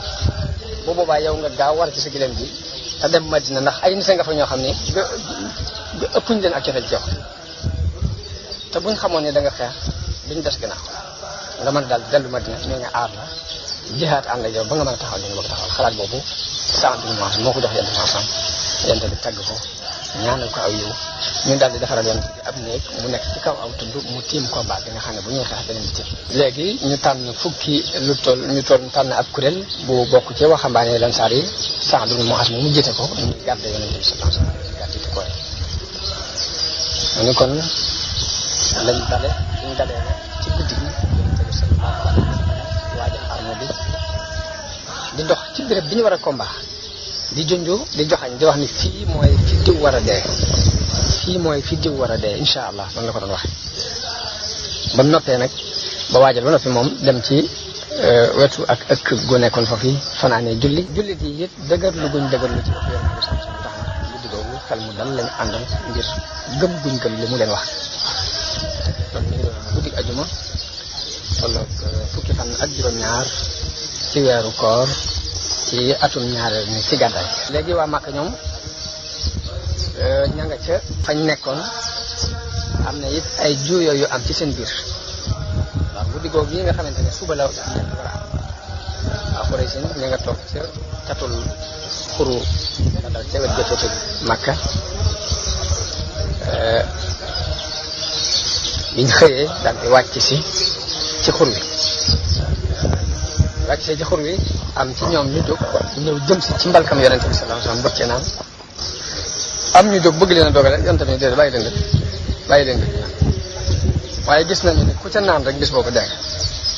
bu boobaa yow nga gaaw war ci sa gileem bi te dem Madina ndax ay nit nga fa ñoo xam ne ëppuñ leen ak cofeel ci yow te buñ xamoon ne da nga xeex duñ des gannaaw nga mën daal dellu Madina ñoo ñu aar la jihaat ànd ak yow ba nga mën a taxaw li nga bëgg taxawal xalaat boobu sant bi moo ko jox yonte bi tagg ko ñaanal ko aw yiw ñun daal di defaral yonte bi ab néeg mu nekk ci kaw aw tudd mu tiim combat bi nga xam ne bu ñuy xeex beneen bi tiim léegi ñu tànn ñu tànn ab kuréel bu bokk ci waxambaane Ansaar yi Saad ibn Muaz mu jiite ko ñu gàdde yonente bi sallallahu alayhi wasallam gàddite ko mu ni kon lañ dale ñu dalee ci guddi gi waajal arme bi di dox ci béréb bi ñu war a combat di junju di joxañ di wax ni fii mooy fi diw war a dee fii mooy fi diw war a dee insha allah noonu la ko doon waxe ba mu noppee nag ba waajal ba noppi moom dem ci wetu ak ëkk gu nekkoon foofu yi fanaanee jullit yi it dëgërlu guñ dëgërlu ci ëpp yoon bi sam sam tax na guddi googu xel mu dal lañu àndal ngir gëm guñ gëm li mu leen wax kon ñu ngi doon guddi ajuma tolloog fukki fan ak juróom-ñaar ci weeru koor ci atum ñaareel ni ci gàddaay léegi waa Màkka ñoom ña nga ca fañ nekkoon am na it ay juuyoo yu am ci seen biir waaw guddi googu yi nga xamante ne suba la nekk war a am waaw xurey sin ña nga toog ca catul xuru nga dal ca wet gëtëtë Màkka biñ xëyee daal di wàcc si ci xur wi wàcc see ci xur wi am ci ñoom ñu jóg ñëw jëm si ci mbalkam yonente bi sallallahu alayhi wasallam boccee naan am ñu jóg bëgg leen a dogale yonente bi déedéet bàyyi leen dëgg waaye gis nañu ne ku ca naan rek bis boobu dégg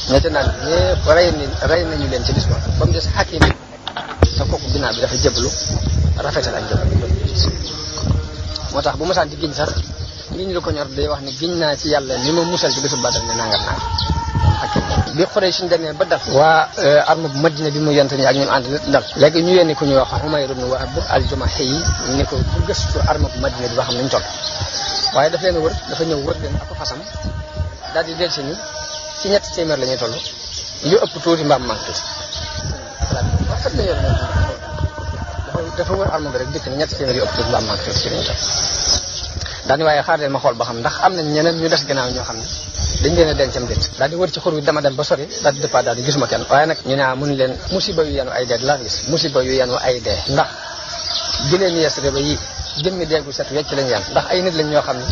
ña ca naan ñëpp rey nañu leen ci bis boobu ba mu des Hakim te kooku ginnaaw bi dafa jëblu rafetal ak jëblu moo tax bu mosaan di giñ sax giñ lu ko ñor day wax ne giñ naa ci yàlla ni ma musal ci bisu Badar ne nangam naa Hakim bi Quraysh demee ba dal waa arme bu Madina bi mu yonte ni ak ñoom ànd dal léegi ñu yónni ku ñuy wax Umayr ibn Wahb al-Jumahi yi ni ko bu gëstu arme bu Madina bi ba xam nañ toll waaye daf leen wër dafa ñëw wër leen ak fasam daal di del si ni ci ñetti téeméer la ñuy toll lu ëpp tuuti mbaam manqué waxat la yor dafa wër arme bi rek dikk ni ñetti téeméer yu ëpp tuuti mbaam manqué ci lañu toll daal di waaye xaar leen ma xool ba xam ndax am nañ ñeneen ñu des gannaaw ñoo xam ne dañ leen a dencam déet daal di wër ci xur wi dama dem ba sori daal di départ daal di gisuma kenn waaye nag ñu ne mun leen musiba yu yenu ay dee laa gis musiba yu yenu ay dee ndax jëleen Yasrib ba yi jëmmi deegu set wecc lañu yan ndax ay nit lañ ñoo xam ne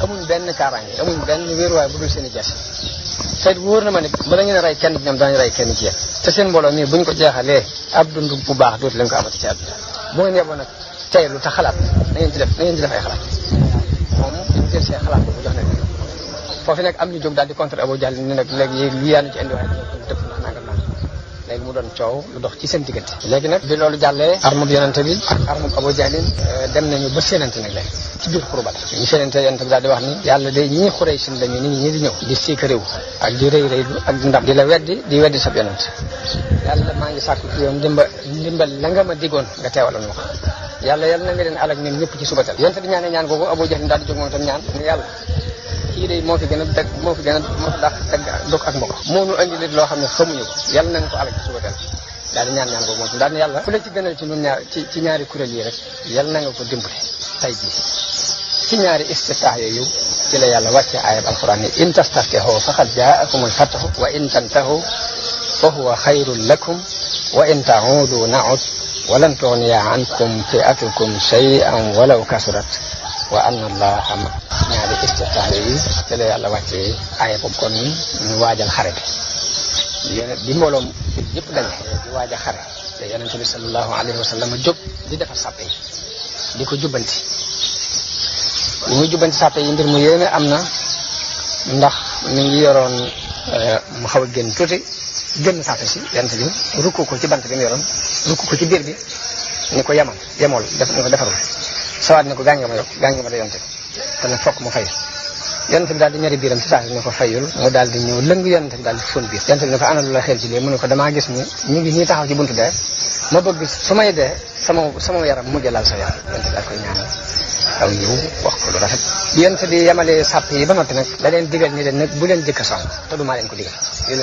amuñ benn kaaraange amuñ benn wéeruwaay bu dul seen i jasi te wóor na ma ne bala ngeen a rey kenn ñoom daañu rey kenn ci yéen te seen mbooloo mii buñ ko jeexalee ab dund bu baax dootu leen ko amati ci àdduna bu ngeen yeboo nag teylu te xalaat na ngeen ci def ay xalaat moom ñu jël seen xalaat bu jox ne foofu nag am ñu jóg daal di contre Abu Jahl ni nag léegi li yaanu ci indi waaye dëpp ndax nangam nangam léegi mu doon coow lu dox ci seen diggante léegi nag bi loolu jàllee arme bu yonente bi ak arme bu Abu Jahl dem nañu ba séenante nag léegi ci biir xuru Badar ñu séenante yonente bi daal di wax ni yàlla day ñii Quraysh lañu nit ñi di ñëw di siika réew ak di rëy rëylu ak ndam di la weddi sab yonente yàlla maa ngi sàkku ci yow ndimbal la nga ma digoon nga teewaloon ma ko yàlla na nga leen alag ñoom ñëpp ci subatal yonente bi ñaan googu Abu Jahl daal di jóg moom tam ñaan ni yàlla kii day moo fi gën a dàq dog ak mbokk moo nu andi lit loo xam ne xamuñu ko yàlla na nga ko alag ci subatal daal di ñaan googu moom daal ni yàlla ku la ci gënal ci ñun ñaar ci ñaari kuréel yi rek yàlla na nga ko dimbali tay jii ci ñaari istiftah yooyu ci la yàlla wàcce ayab alquran ni in tastaftihu faqad jaakumul fathu wa in tantahu fa huwa xayrun lakum wa in ta'udu na'ud wa lan tughniya ankum fi'atukum shay'an walaw kasurat wa anna allaha ñaari istiftah yooyu ci la yàlla wàcce ayab kon ñu waajal xare bi mbooloom yëpp dañe di waaj a xare te yonente bi sallallahu alayhi wa sallam jóg di defar sàppe yi di ko jubbanti li muy jubbanti sàppe yi mbir mu yéeme am na ndax mi ngi yoroon mu xaw a génn tuuti génn sàppe si yonente bi rukku ko ci bant bi mu yoroon rukku ko ci biir bi ni ko yemool ni ko defarul sawaat ni ko gaa ngi ma da yonente te nag fokk mu fay yonente bi daal di ñari biiram ci saa si ne ko fayul mu daal di ñëw lëng yonente bi daal di fóon biir yonente bi ne ko ana lu la xel ci lii mu ne ko damaa gis ni ñu ngi nii taxaw ci buntu dee ma bëgg su may dee sama yaram mujj laal sa yaram yonente bi daal koy ñaanal aw yiw wax ko lu rafet bi yonente bi yemalee sàpp yi ba noppi nag da leen digal ni leen nag bu leen jëkk song te du maa leen ko digal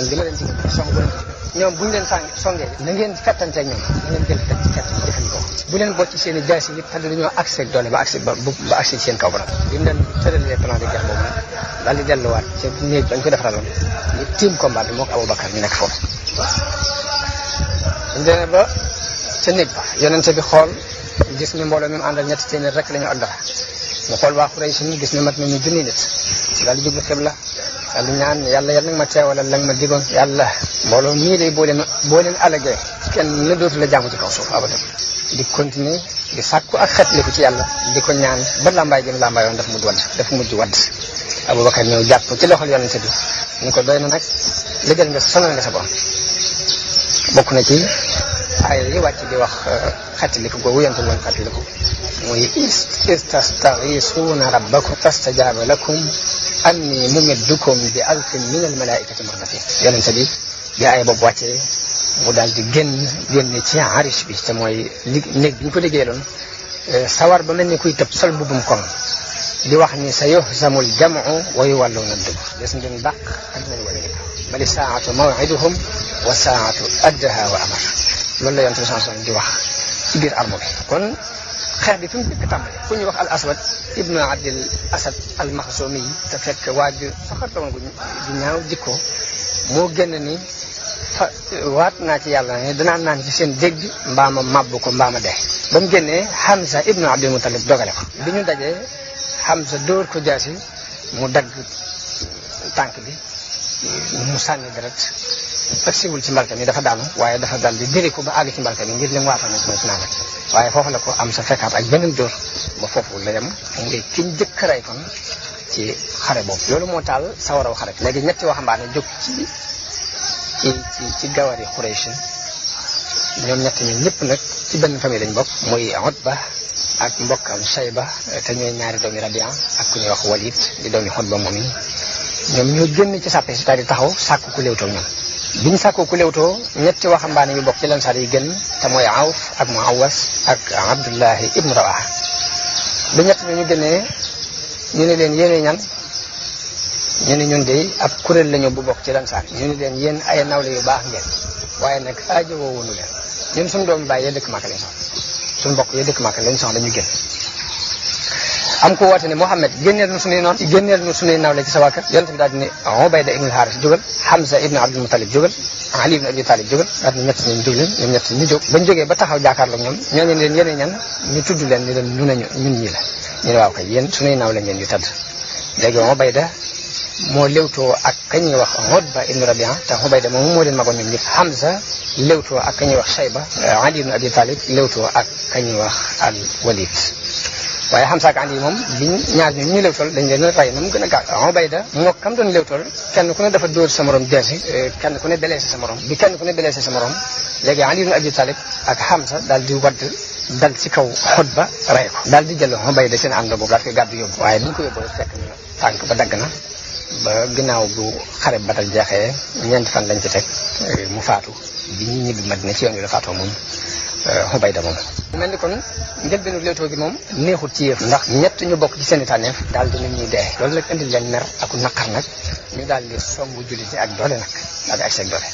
li ma leen digal song bu leen ko digal ñoom buñu leen songee na ngeen fettanteeg ñoom na ngeen jël fett jëfandikoo bu leen bocc seen i jaasi yi te dañoo accès ak doole ba accès ci seen kaw ba nag bi mu leen tëralee plan de guerre boobu nag daal di delluwaat ca néeg bañ ko defaraloon ñu tiim combat bi mook Aboubacar ñu nekk foofu suñu demee ba ca néeg ba yonente bi xool gis ni mbooloo mi mu àndal ñetti téeméer rek la ñu ak dara mu xool waa Quraysh ni gis ni mat nañu junni nit daal di jublu xibla daal di ñaan yàlla nag ma teewalal la nga ma digoon yàlla mbooloo mii day boo leen alagee kenn na dootu la jaamu ci kaw suuf abadan di continuer di sàkku ak xetliku ci yàlla di ko ñaan ba làmbaay gi mu làmbaayoon dafa mujj wadd Abubakar ñëw jàpp ci loxol yonente bi ni ko doy na nag liggéey nga sonal nga sa borom bokk na ci ay yi wàcc di wax xetliku googu yonente bi woon xetliku muy istastaghisuuna rabbakum fastajaaba lakum anni mumiddukum bi alfin min al malaikati murdafin yonente bi bi ay boobu wàccee mu daal di génn ci arish bi te mooy néeg bi ñu ko liggéeyaloon sawar ba mel ni kuy tëb sol mbubum koŋ di wax ni sa yuhzamul jam'u wa yuwalluuna dubur des ngeen dàq ak nañ wala dëkk bali saatu maw'iduhum wa saatu addaha wa amar loolu la yonent bi sallallahu di wax ci biir armo bi kon xeex bi fi mu njëkk tàmbale ku ñuy wax al aswad ibnu abdil asad al maxsumi te fekk waaju soxarta woon gu ñaaw jikko moo génn ni waat naa ci yàlla ne danaa naan ci seen dégg mbaama màbb ko mbaama dee ba mu génnee Hamza ibnu Abdul Muttalib dogale ko bi ñu dajee Hamza dóor ko jaasi mu dagg tànk bi mu sànni deret agsiwul ci mbalka mi dafa daanu waaye dafa dal di diri ko ba àgg ci mbalka mi ngir li mu waatoon na ci mooy naa waaye foofu la ko am sa fekkaat ak beneen dóor ba foofu la yem muy kiñ jëkk rey kon ci xare boobu loolu moo taal sawaraw xare léegi ñetti waxambaane jóg ci gawari Quraysh ñoom ñett ñi ñëpp nag ci benn famille lañ bokk muy Utba ak mbokkam Shayba te ñooy ñaari doomi Rabia ak ku ñuy wax Walid di doomi Utba moom yi ñoom ñoo génn ci sàppe si daal di taxaw sàkku ku léewtoo ñoom bi ñu sàkkoo ku léewtoo ñetti waxambaane yu bokk ci Ansaar yi gën te mooy Awf ak Muawas ak Abdullahi ibnu Rawaha bi ñett ñu génnee ñu ne leen yéene ñan ñu ne ñun de ab kuréel lañu bu bokk ci Ansaar ñu ne leen yéen ay nawle yu baax ngeen waaye nag aajo woowunu leen ñun suñu doomu baay yee dëkk Makka lañ soxla suñu mbokk yee dëkk Makka lañ soxla ñu génn am ko woote ne Muhammad génneel nu suñuy noonu génneel nu suñuy nawle ci sa waa kër yonent bi daal di ne Ubayda ibn al-Haris jógal Hamza ibn Abdul Muttalib jógal Ali ibn Abi Talib jógal daal di ñett ñu jóg leen ñoom ñett ñu jóg bañ jógee ba taxaw jàkkaarloog ñoom ñooñu leen yéene ñan ñu tudd leen ni leen ñun ñii la ñu ne waaw kay yéen suñuy nawle ngeen yu tëdd léegi Ubayda moo léewtoo ak ka ñuy wax Utba ibn Rabia te Ubayda moom moo leen magoon ñoom ñëpp Hamza léewtoo ak ka ñuy wax Shayba Ali ibn Abi Talib léewtoo ak ka ñuy wax al Walid waaye Hamza ak Ali moom biñ ñaar ñu léewtool dañ leen rey na mu gën a gaaw Ubayda moo kam doon léewtool kenn ku ne dafa dóor sa morom jeesi kenn ku ne blessé sa morom bi kenn ku ne blessé sa morom léegi Ali ibn Abi Talib ak Hamza daal di wadd dal ci kaw Utba rey ko daal di jël Ubayda seen ànd boobu daal koy gàddu yóbbu waaye bi ñu ko yóbbu fekk na tànk ba dagg na ba ginnaaw bu xare Badar jeexee ñeenti fan lañ ci teg mu faatu bi ñuy ñibbi Madina ci yoon wi la faatoo moom Ubayda moom mel ni kon njëlbeenu léewtoo gi moom neexut ci yëf ndax ñett ñu bokk ci seen i tànneef daal di nit ñuy dee loolu nag indil leen mer ak naqar nag ñu daal di songu jullit yi ak doole nag daal di agsi ak doole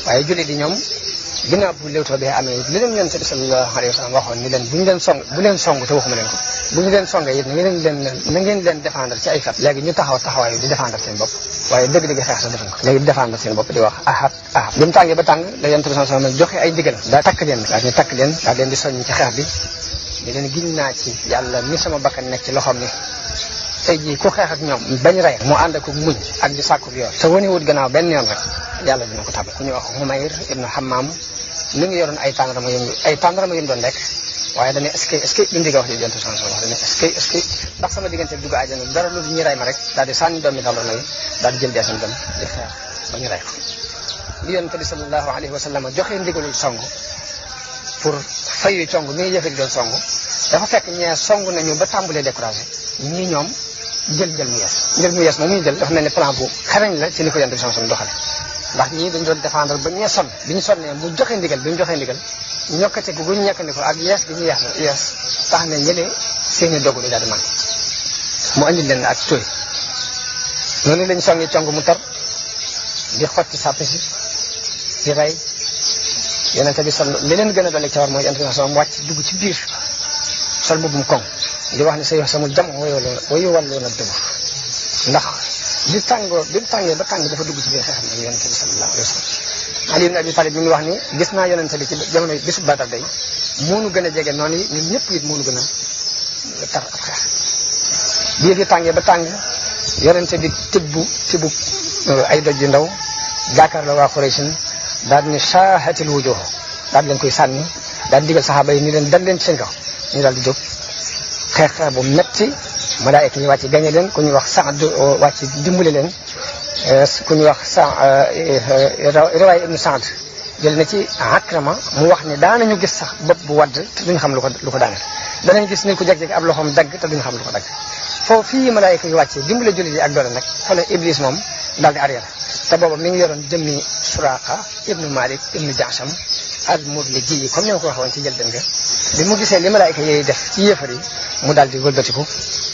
waaye jullit yi ñoom ginnaaw bu léewtoo bee amee li leen yonent bi sallallahu alayhi wa sallam waxoon ni leen bu leen song te waxuma leen ko bu ñu leen songee it na ngeen leen défendre ci ay fat léegi ñu taxawaayu di défendre seen bopp waaye dëgg-dëgg xeex sax defuñ ko léegi di défendre seen bopp di wax ahad bi mu tàngee ba tàng la yonent bi sallallahu alayhi wa sallam joxe ay ndigal daa takk leen daal leen di soññ ci xeex bi di leen giñ naa ci yàlla ni sama bakkan nekk ci loxoom ni tey jii ku xeex ak ñoom bañ rey mu ànd ak muñ ak di sàkku yoon te wane wut gannaaw benn yoon rek yàlla dina ko tàbb ku ñuy wax Humayr ibnu Hammam mi ngi yoroon ay tàndarama yëm doon lekk waaye dañuy est-ce que duñ digga wax ji jontu sans wax dañuy est-ce que ndax sama diggante dugg àjjana dara lu ñu rey ma rek daal di sànni doomi tàndarma yi daal di jël deesam dem di xeex ba ñu rey ko li yonent bi sallallahu alayhi wa sallam joxe ndigalul song pour fayu song mi ngi yëfek doon song dafa fekk ñee song nañu ba tàmbalee découragé ñii ñoom jël mu yees moom muy jël dafa mel ne plan bu xarañ la ci li ko yonent bi sallallahu alayhi wa sallam doxale ndax ñii dañ doon défendre ba ñee sonn bi ñu sonnee mu joxe ndigal bi mu joxee ndigal ñokkate gu ñu ñekkandiko ak yees gi ñu yees tax na ñëlee seeni dogu di daal di man mu andi leen ak tooy noonu lañ songi cong mu tar di xotti sàppe si di rey yonente bi sol li leen gën a dolli ca war mooy yonente bi sama wàcc dugg ci biir sol mbubbum koŋ di wax ne sa yow samul jam wayu wàllu na dëgg ndax bi mu tàngee ba tàng dafa dugg ci biir xeexam ak yonente bi sallallahu alayhi wa sallam Ali ibn Abi Talib mi ngi wax ni gis naa yonente bi ci jamono bisu Badar day moonu gën a jege noonu yi ñun ñëpp it moonu gën a tar ab xeex bi yëf yi tàngee ba tàng yonente bi tibbu ay doj yu ndaw jàkkaar la waa Quraysh daal ni shaahatil wujuh daal leen koy sànni daal di digal saxaaba yi ni leen dal leen ci seen kaw ñu daal di jóg xeex bu metti malaayika ñu wàcc gañe leen ku ñuy wax Saad wàcc dimbale leen ku ñuy wax riwaaya ibnu Saad jël na ci Akrama mu wax ne daanañu gis sax bopp bu wadd te duñu xam lu ko daaneel danañ gis ni ku jeg-jeg ab loxoom dagg te duñu xam lu ko dagg foofu fii malaayika yi wàccee dimbale jullit yi ak doole nag xoole Iblis moom daal di arrière te booba mi ngi yoroon jëmmi Suraaqa ibnu Malik ibnu Jaasam al-Mudliji yi comme ni ma ko waxoon ci njëlbéen nga bi mu gisee li malaayika yooyu def ci yéefar yi mu daal di wëlbatiku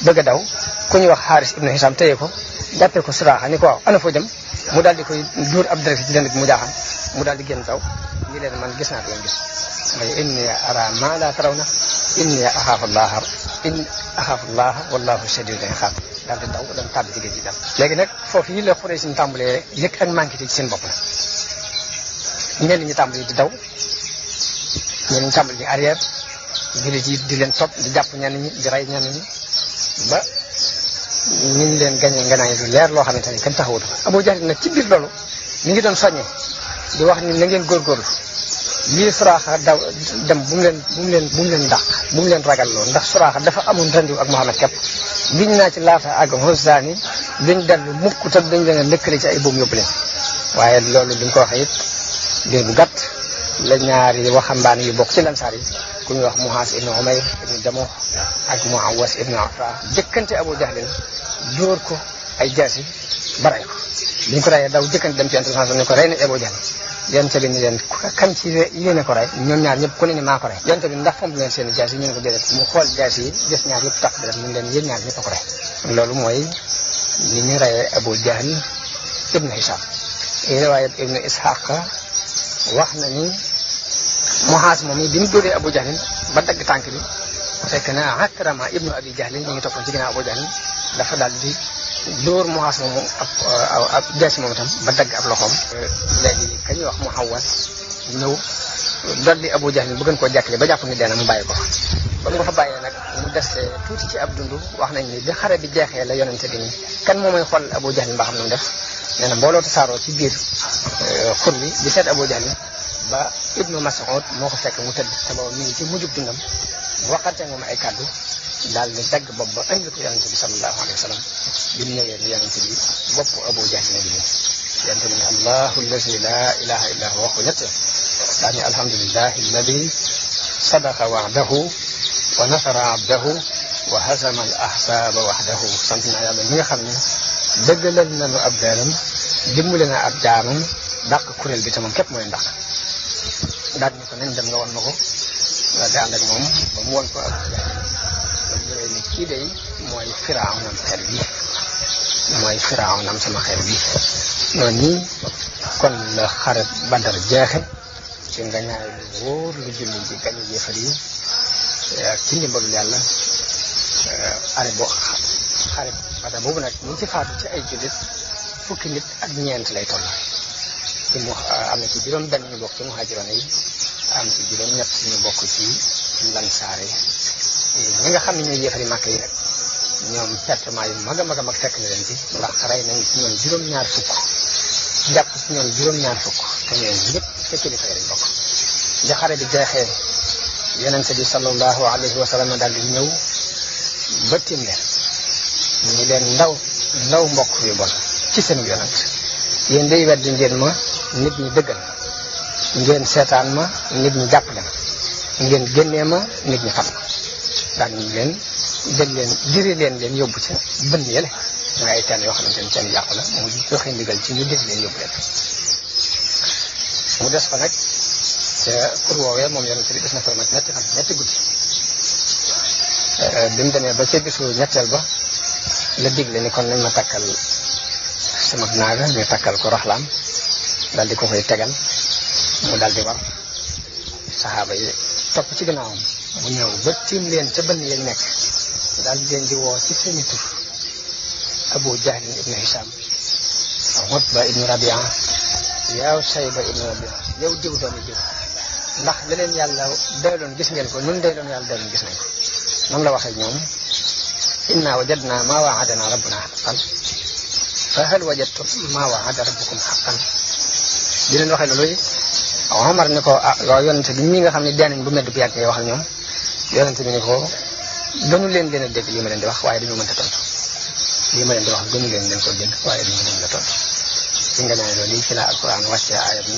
bëgg a daw ku ñuy wax Xaaris ibnu Hisaam téye ko jàppee ko Suraaqa ni ko waaw ana foo jëm mu daal di koy dóor ab direct ci dënd bi mu jaaxam mu daal di génn daw ñi leen man gis naa ko ngeen gis mooy inni ara ma la tarawna inni axaafu llaha wallahu shadidul iqaab daal di daw dem tàbbi ci géej gi dem léegi nag foofu yi la Quraysh ñu tàmbalee yëg ak manqué ci seen bopp la ñenn ñi tàmbali di daw ñenn ñi tàmbali di arrière jullit yi di leen topp di jàpp ñenn ñi di rey ñenn ñi ba ñu leen gañe nganaay lu leer loo xamante ni kenn taxawut Abu Jahl nag ci biir loolu mi ngi doon soññee di wax ni na ngeen góorgóorlu lii Suraaxa daw dem bu mu leen dàq bu mu leen ragal loolu ndax Suraaxa dafa amoon rendiw ak Muhammad képp giñ naa ci laata ak Hussaani duñ dellu mukk te dañ leen a lëkkale ci ay buum yóbbu leen waaye loolu duñ ko waxee it diir bu gàtt la ñaari waxambaane yu bokk ci lansaar yi ku ñuy wax Muhaas ibnu Umayr ibnu Jamuh ak Muawas ibnu Afra jëkkante Abu Jahlin dóor ko ay jaasi ba rey ko biñ ko reyee daw jëkkante dem ci Yonent ni ko rey na Abu Jahl Yonent bi ni leen kan ci yéene ko rey ñoom ñaar ñëpp ku ne ni maa ko rey Yonent bi ndax fomp leen seen jaasi ñu ne ko déedéet mu xool jaasi yi gis ñaar yëpp tax dara ñu leen yéen ñaar ñëpp a ko rey loolu mooy ni ñu reyee Abu Jahl ibnu Hisaam riwaaya ibnu Ishaq wax na ni Muhaas moom bi mu dóoree Abu Jahl ba dagg tànk bi fekk na Akrama ibnu Abi Jahl ñu ngi toppoon ci ginnaaw Abu Jahl dafa daal di dóor Muhaas moomu ab jaasi moom itam ba dagg ab loxoom léegi ka ñuy wax Muawas ñëw dolli Abu Jahl bu gën koo jàkkale ba jàpp ni dee na mu bàyyi ko ba mu ko fa bàyyee nag mu des tuuti ci ab dund wax nañ ni bi xare bi jeexee la yonente bi ni kan moo may xool Abu Jahl mbaa xam nu mu def nee na mbooloo tasaaroo ci biir xur bi di seet Abu Jahl ba Ibnu Mas'ud moo ko fekk mu tëdd te booba mi ngi ci mujjub dundam mu waxante moom ay kàddu daal di dagg bopp ba indi ko yonente bi sallallahu alayhi wa sallam bi mu ñëwee ni yonente bi bopp Abu Jahl la nii yonente bi ne allahu allazi la ilaha illa huwa wax ko ñett daa ni alhamdulillahi alladi sadaqa wa'dahu wa nasara abdahu wa hazama al ahzaba wahdahu sant naa yàlla mi nga xam ne dëggalal nañu ab daaram dimbali na ab jaamam dàq kuréel bi te moom képp mooy ndax daal ni ko nañ dem nga won ma ko di ànd ak moom ba mu won ko ak jëree ni kii day mooy Firawnam xel bi mooy Firawnam sama xel bi noonu nii kon la xare Badar jeexe ci nga ñaay lu wóor lu julli ji gañu yéefar yi ci ndimbalul yàlla xare Badar boobu nag ñu ci faatu ci ay jullit fukki nit ak ñeent lay toll ci mu am na ci juróom benn ñu bokk ci muhaajiroon yi am ci juróom ñett ñu bokk ci lansaare ñi nga xam ne ñooy yéefari màkk yi nag ñoom pertement yu mag a mag a mag fekk na leen ci ndax rey nañ ci ñoom juróom-ñaar fukk jàpp ci ñoom juróom-ñaar fukk te ñoom ñëpp ca kilifa yi lañ bokk bi xare bi jeexee yonente bi sallallahu alayhi wa sallam daal di ñëw ba tim leen ñu leen ndaw mbokk yu bon ci seen yonent yéen day weddi ngeen ma nit ñi dëggal ngeen seetaan ma nit ñi jàppale ma ngeen génnee ma nit ñi xam ma daan ñu leen jël leen diri leen yóbbu ca bënn yële nga ay teen yoo xamante ni teen yàqu la mu joxe ndigal ci ñu diri leen yóbbu leen mu des fa nag ca pour woowee moom yonente bi des na fa mat ñetti guddi bi mu demee ba ca bisu ñetteel ba la digle ni kon nañ ma takkal sama naaga ñu takkal ko raxlaam daal di ko koy tegal mu daal di war saxaaba yi topp ci gannaawam mu ñëw ba tiim leen ca bënn yañ nekk daal di leen di woo ci seeni tur Abu Jahl ibnu Hisham Utba ibnu Rabia yow Sayba ibnu Rabia yow diw doomi diw ndax leneen yàlla doyloon gis ngeen ko nun doyloon yàlla doyloon gis nañ ko noonu la waxee ñoom inna wajadna ma wa'adana rabbuna haqqan fa hal wajadtum ma wa'ada rabbukum haqqan di leen waxee loolu Omar ni ko loolu yonente bi ñi nga xam ne dee nañ bu medd bu yàgg ngay wax ak ñoom yonente bi ni ko gënu leen a dégg lii ma leen di wax waaye dañoo mënta tontu lii ma leen di wax gënu leen ko dégg waaye dañoo mën la tontu ci nga ne loolu lii ci la alquran wàccee aaya bi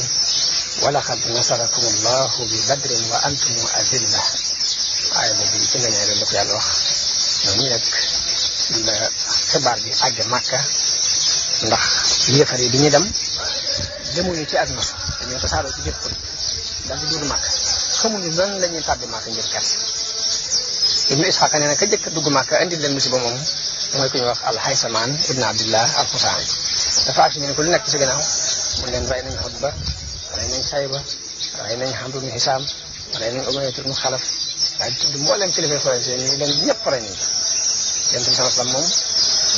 walaqad nasarakum allahu bi badrin wa antum azilla aaya boobu ci nga ne loolu la ko yàlla wax noonu nag la xibaar bi àgg Màkka ndax yéefar yi bi ñu dem demuñu ci ak nos dañoo tasaaroo ci jëpp daal di dugg Màkka xamuñu lan la ñuy tàbbi Màkka ngir kersi Ibnu Isxaaq nee na ka jëkk dugg Màkka indi leen musiba moom mooy ku ñuy wax alxaysamaan ibn abdillah alxusaani dafa ak ñu ne ko lu nekk ci gannaaw mu leen rey nañ Xutba rey nañ Sayba rey nañ Amru ibn Hisaam rey nañ Umayya ibn Xalaf waaye tudd mboolem kilifa Quraysh yi leen ñëpp rey nañ Yonent bi sallallahu alayhi wasallam moom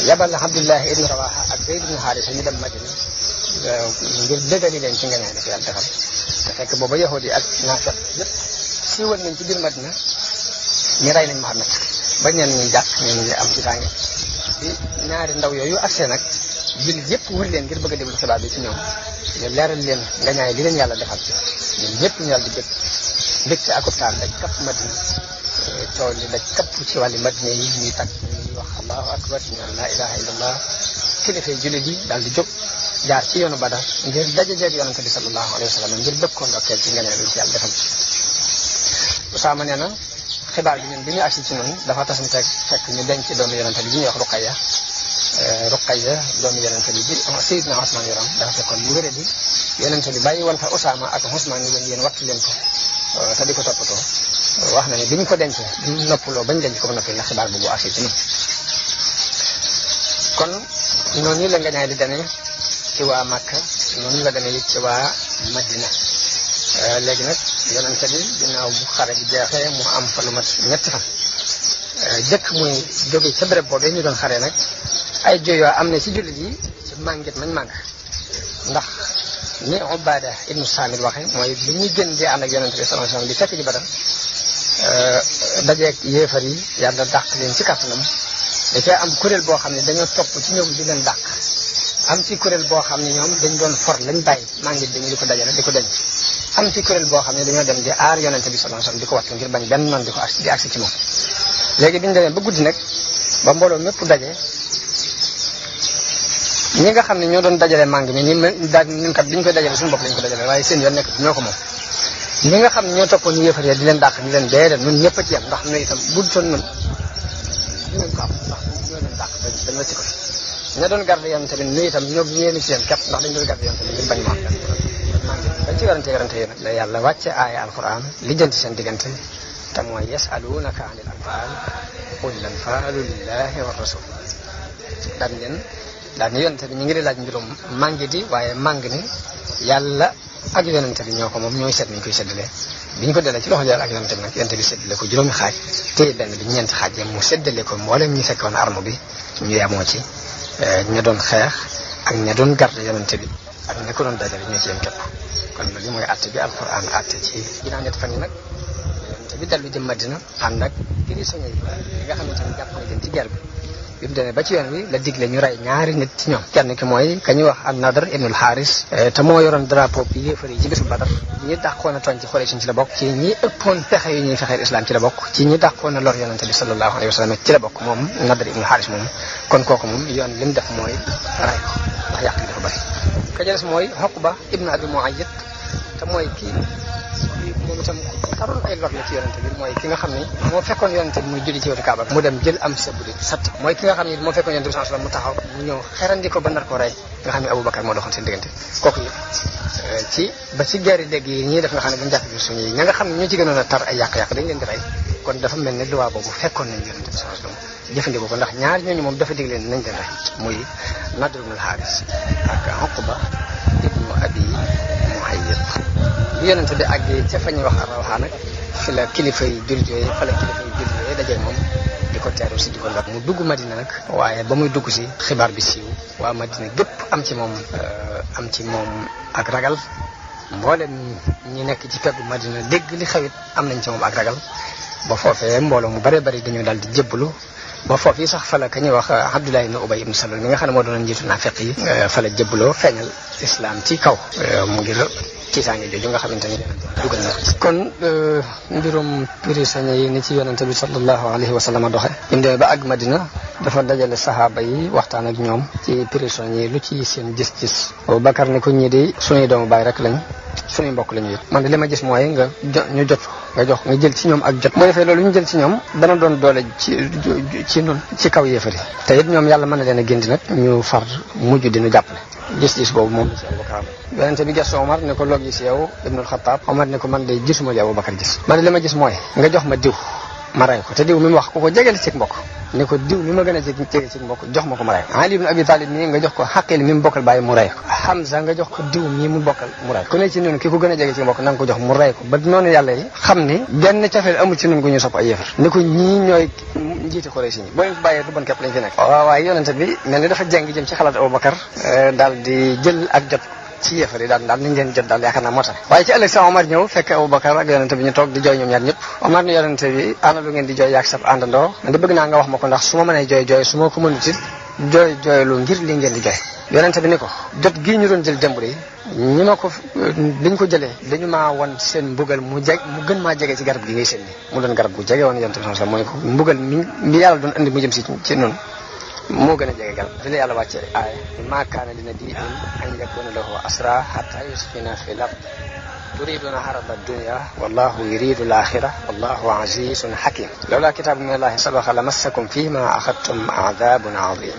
yabal na Abdullah ibn Rawaha ak Zayd ibn Haarisa ñu dem Madina ngir dëggali leen ci ngeneen daf yàlla defal te fekk booba yahud yi ak naafeq yëpp siiwal nañ ci biir Madina ñu rey nañ Muhammad ba ñenn ñi jàpp ñenn ñi am ci tànge bi ñaari ndaw yooyu accès nag jullit yëpp wër leen ngir bëgg a déglu xibaar bi ci ñoom ñu leeral leen nga ñaay li leen yàlla defal ñun ñëpp ñu yàlla di bëgg mbégte ak optaan daj kapp Madina coow li daj kapp ci wàllu Madina yi ñuy tag ñuy wax allahu akbar ñu naan laa ilaha illallah kilifa jullit yi daal di jóg jaar ci yoonu Badar ngir dajajeeg yonente bi sallallahu alayhi wa sallam ngir bëgg ko ndokkeel ci ngeneen lu ci yàlla defal Usaama nee na xibaar bi ñun bi ñu agsi ci noonu dafa tasante fekk ñu denc doomu yonente bi ñuy wax Ruqayya doomu yonente bi Sayyidna Usmaan yoram dafa fekkoon mu wéré di yonente bi bàyyi woon fa Usaama ak Usmaan ñu leen yéen wattu leen ko te di ko toppatoo wax na ne bi ñu ko dencee bi ñu noppaloo bañ denc ko ba noppi la xibaar boobu agsi ci ñun kon noonu la nga ñaay di demee ci waa Makka noonu la demee it ci waa Madina léegi nag yonente bi ginnaaw bu xare bi jeexee mu am fa lu mat ñetti fan jëkk muy jóge ca béréb boobee ñu doon xare nag ay joyoo am na ci jullit yi ci màngit mañ màgg ndax ni Ubaada ibnu Saamit waxe mooy bi ñuy gën di ànd ak yonente bi sallallahu alayhi wasallam di fekk ji Badar dajeeg yéefar yi yàlla dàq leen ci kàttanam da cee am kuréel boo xam ne dañoo topp ci ñoom di leen dàq am ci kuréel boo xam ne ñoom dañ doon for lañ bàyyi màngit dañu di ko dajale di ko denc am ci kuréel boo xam ne dañoo dem di aar yonente bi sallallahu alayhi wasallam di ko wattu ngir bañ benn noonu di agsi ci moom léegi biñu demee ba guddi nag ba mbooloo mépp daje ñi nga xam ne ñoo doon dajale màng mi ñun kat bi ñu koy dajale suñu bopp lañ ko dajale waaye seen yoon nekk ñoo ko moom ñi nga xam ne ñoo toppoon ñu yëfar di leen dàq ñu leen déedéet ñun ñëpp a ci yem ndax ñu itam budtoon ñun dinañ ko am ndax ñoo leen dàq dañ wacci ko ña doon garde yonente bi ñu itam ñoo ñeeni ci yem képp ndax dañ doon garde yonente bi ngir bañ mu am dañ ci werante yi nag la yàlla wàcce aaya alquran lijjanti seen diggante te mooy yasalunaka anil anfaal qul lanfaalu lillahi wa rasul daal ni yonente bi ñu ngi di laaj mbirum màngi di waaye màng ni yàlla ak yonente bi ñoo ko moom ñooy seet nañ koy séddalee bi ñu ko delee ci loxo yàlla ak yonente bi nag yonente bi séddale ko juróomi xaaj téye benn bi ñeenti xaaj yi mu séddale ko mboolem ñi fekkoon arme bi ñu yemoo ci ña doon xeex ak ña doon garde yonente bi ak ña ko doon dajale ñoo ci yem képp kon loolu mooy atte bi alquran atte ci ginnaaw ñetti fan yi nag yonente bi dellu jëm Madina ànd ak prisonniers yi nga xamante ni jàpp na leen ci guerre bi mu demee ba ci yoon wi la digle ñu rey ñaari nit ci ñoom kenn ki mooy ka ñuy wax an-Nadr ibnul Haaris te moo yoroon drapeau bi yéefar yi ci bisu Badar ñi dàqoon a tooñ ci Quraysh ci la bokk ci ñi ëppoon pexe yu ñuy fexeel islam ci la bokk ci ñi dàqoon a lor yonente bi sallallahu alayhi wa sallam ci la bokk moom Nadr ibnul Haaris moom kon kooku moom yoon li mu def mooy rey ko ndax yàq gi dafa bari ka ca des mooy Uqba ibnu Abi Mu'ayyid te mooy kii moom itam taroon ay lor la ci yonente bi mooy ki nga xam ni moo fekkoon yonente bi muy julli ci wetu Kaaba mu dem jël am sa budi sat mooy ki nga xam ni moo fekkoon yonente bi sallallahu alayhi wasallam mu taxaw mu ñëw xerandi ko ba nar ko rey nga xam ne Abubakar moo doxoon seen diggante kooku yëpp ci ba ci guerre dégg yi ñii def nga xam ne buñu jàpp bi suñu yi ña nga xam ne ñoo ci gënoon a tar ay yàq-yàq dañ leen di rey kon dafa mel ne luwaa boobu fekkoon nañ yonente bi sallallahu alayhi wasallam jëfandikoo ko ndax ñaar ñooñu moom dafa dig leen nañ leen rey muy Nadr ibn al-Haaris ak Uqba ibnu Abi Mu'ayyid bi yonente bi àggee ca fa ñuy wax Rawha nag fi la kilifa yi jullit yooyu fa la kilifa yi jullit yooyu dajee moom di ko teeru si di ko lor mu dugg Madina nag waaye ba muy dugg si xibaar bi siiw waa Madina gépp am ci moom ak ragal mboolem ñi nekk ci peggu Madina dégg li xewit am nañ ci moom ak ragal ba foofee mbooloo mu bare bari dañoo daal di jébbalu ba foofu yi sax fa la ka ñuy wax Abdullah ibn Ubay ibn Salul mi nga xam ne moo doon njiitu naafiq yi fa la jébbaloo feeñal islam ci kaw mu ngir tiitaange jooju nga xamante ni dugal na kon mbirum prisonniers yi ni ci yonente bi sallallahu alayhi wa sallam doxe bi mu demee ba àgg Madina dafa dajale saxaaba yi waxtaan ak ñoom ci prisonniers yi lu ci seen gis-gis Abubakar ne ko ñii di suñuy doomu baay rek lañ suñuy mbokk lañu yëpp man de li ma gis mooy nga jël ci ñoom ak jot boo defee loolu ñu jël ci ñoom dana doon doole ci nun ci kaw yéefari te it ñoom yàlla mën na leen a gindi nag ñu far mujj dinu jàppale gis-gis boobu moom la ci Abubakar yonente bi gestu Omar ne ko loo gis yow Ibnul Xattaab Omar ne ko man de gisuma li Abubakar gis man de li ma gis mooy nga jox ma diw ma rey ko te diw mi mu wax ku ko jegeel ci mbokk ne ko diw mi ma gën a jege ci mbokk jox ma ko ma rey ko Ali ibn Abi Talib nii nga jox ko Xaqil mi mu bokkal bàyyi mu rey ko Hamza nga jox ko diw mii mu bokkal mu rey ko ku ne ci ñun ki ko gën a jege ci mbokk na nga ko jox mu rey ko ba noonu yàlla yi xam ni benn cofeel amul ci ñun gu ñu sopp ay yëfar ni ko ñii ñooy njiiti Quraysh ñi boo leen bàyyee du bon képp lañ fi nekk waaye yonente bi mel ni dafa jeng jëm ci xalaat Abubakar daal di jël ak jot ci yéefar yi daal nañ leen jot daal yaakaar naa moo tax waaye ci ëllëg sa Omar ñëw fekk Abubakar ak yonente bi ñu toog di jooy ñoom ñaar ñëpp Omar ni yonente bi ana lu ngeen di jooy yaag sab àndandoo man di bëgg naa nga wax ma ko ndax su ma mënee jooy su ma ko mënut it jooylu ngir li ngeen di jooy yonente bi ni ko jot gii ñu doon jël jëmbur yi ñi ma ko biñ ko jëlee dañu maa won seen mbugal mu gën maa jege ci garab gi ngay seen ni mu doon garab gu jege woon yonente bi sax mu ne ko mbugal mi yàlla doon indi mu jëm ci noonu moo gën a jege garab fi la yàlla wàcce aaya maa kaana li nabiyyin an yakuna lahu asra hatta yuskhina fil ard turiduna harada dunya wallahu yuridu al-akhirah wallahu azizun hakim lawla kitabun min allahi sabaqa lamassakum fima akhadtum adhabun adhim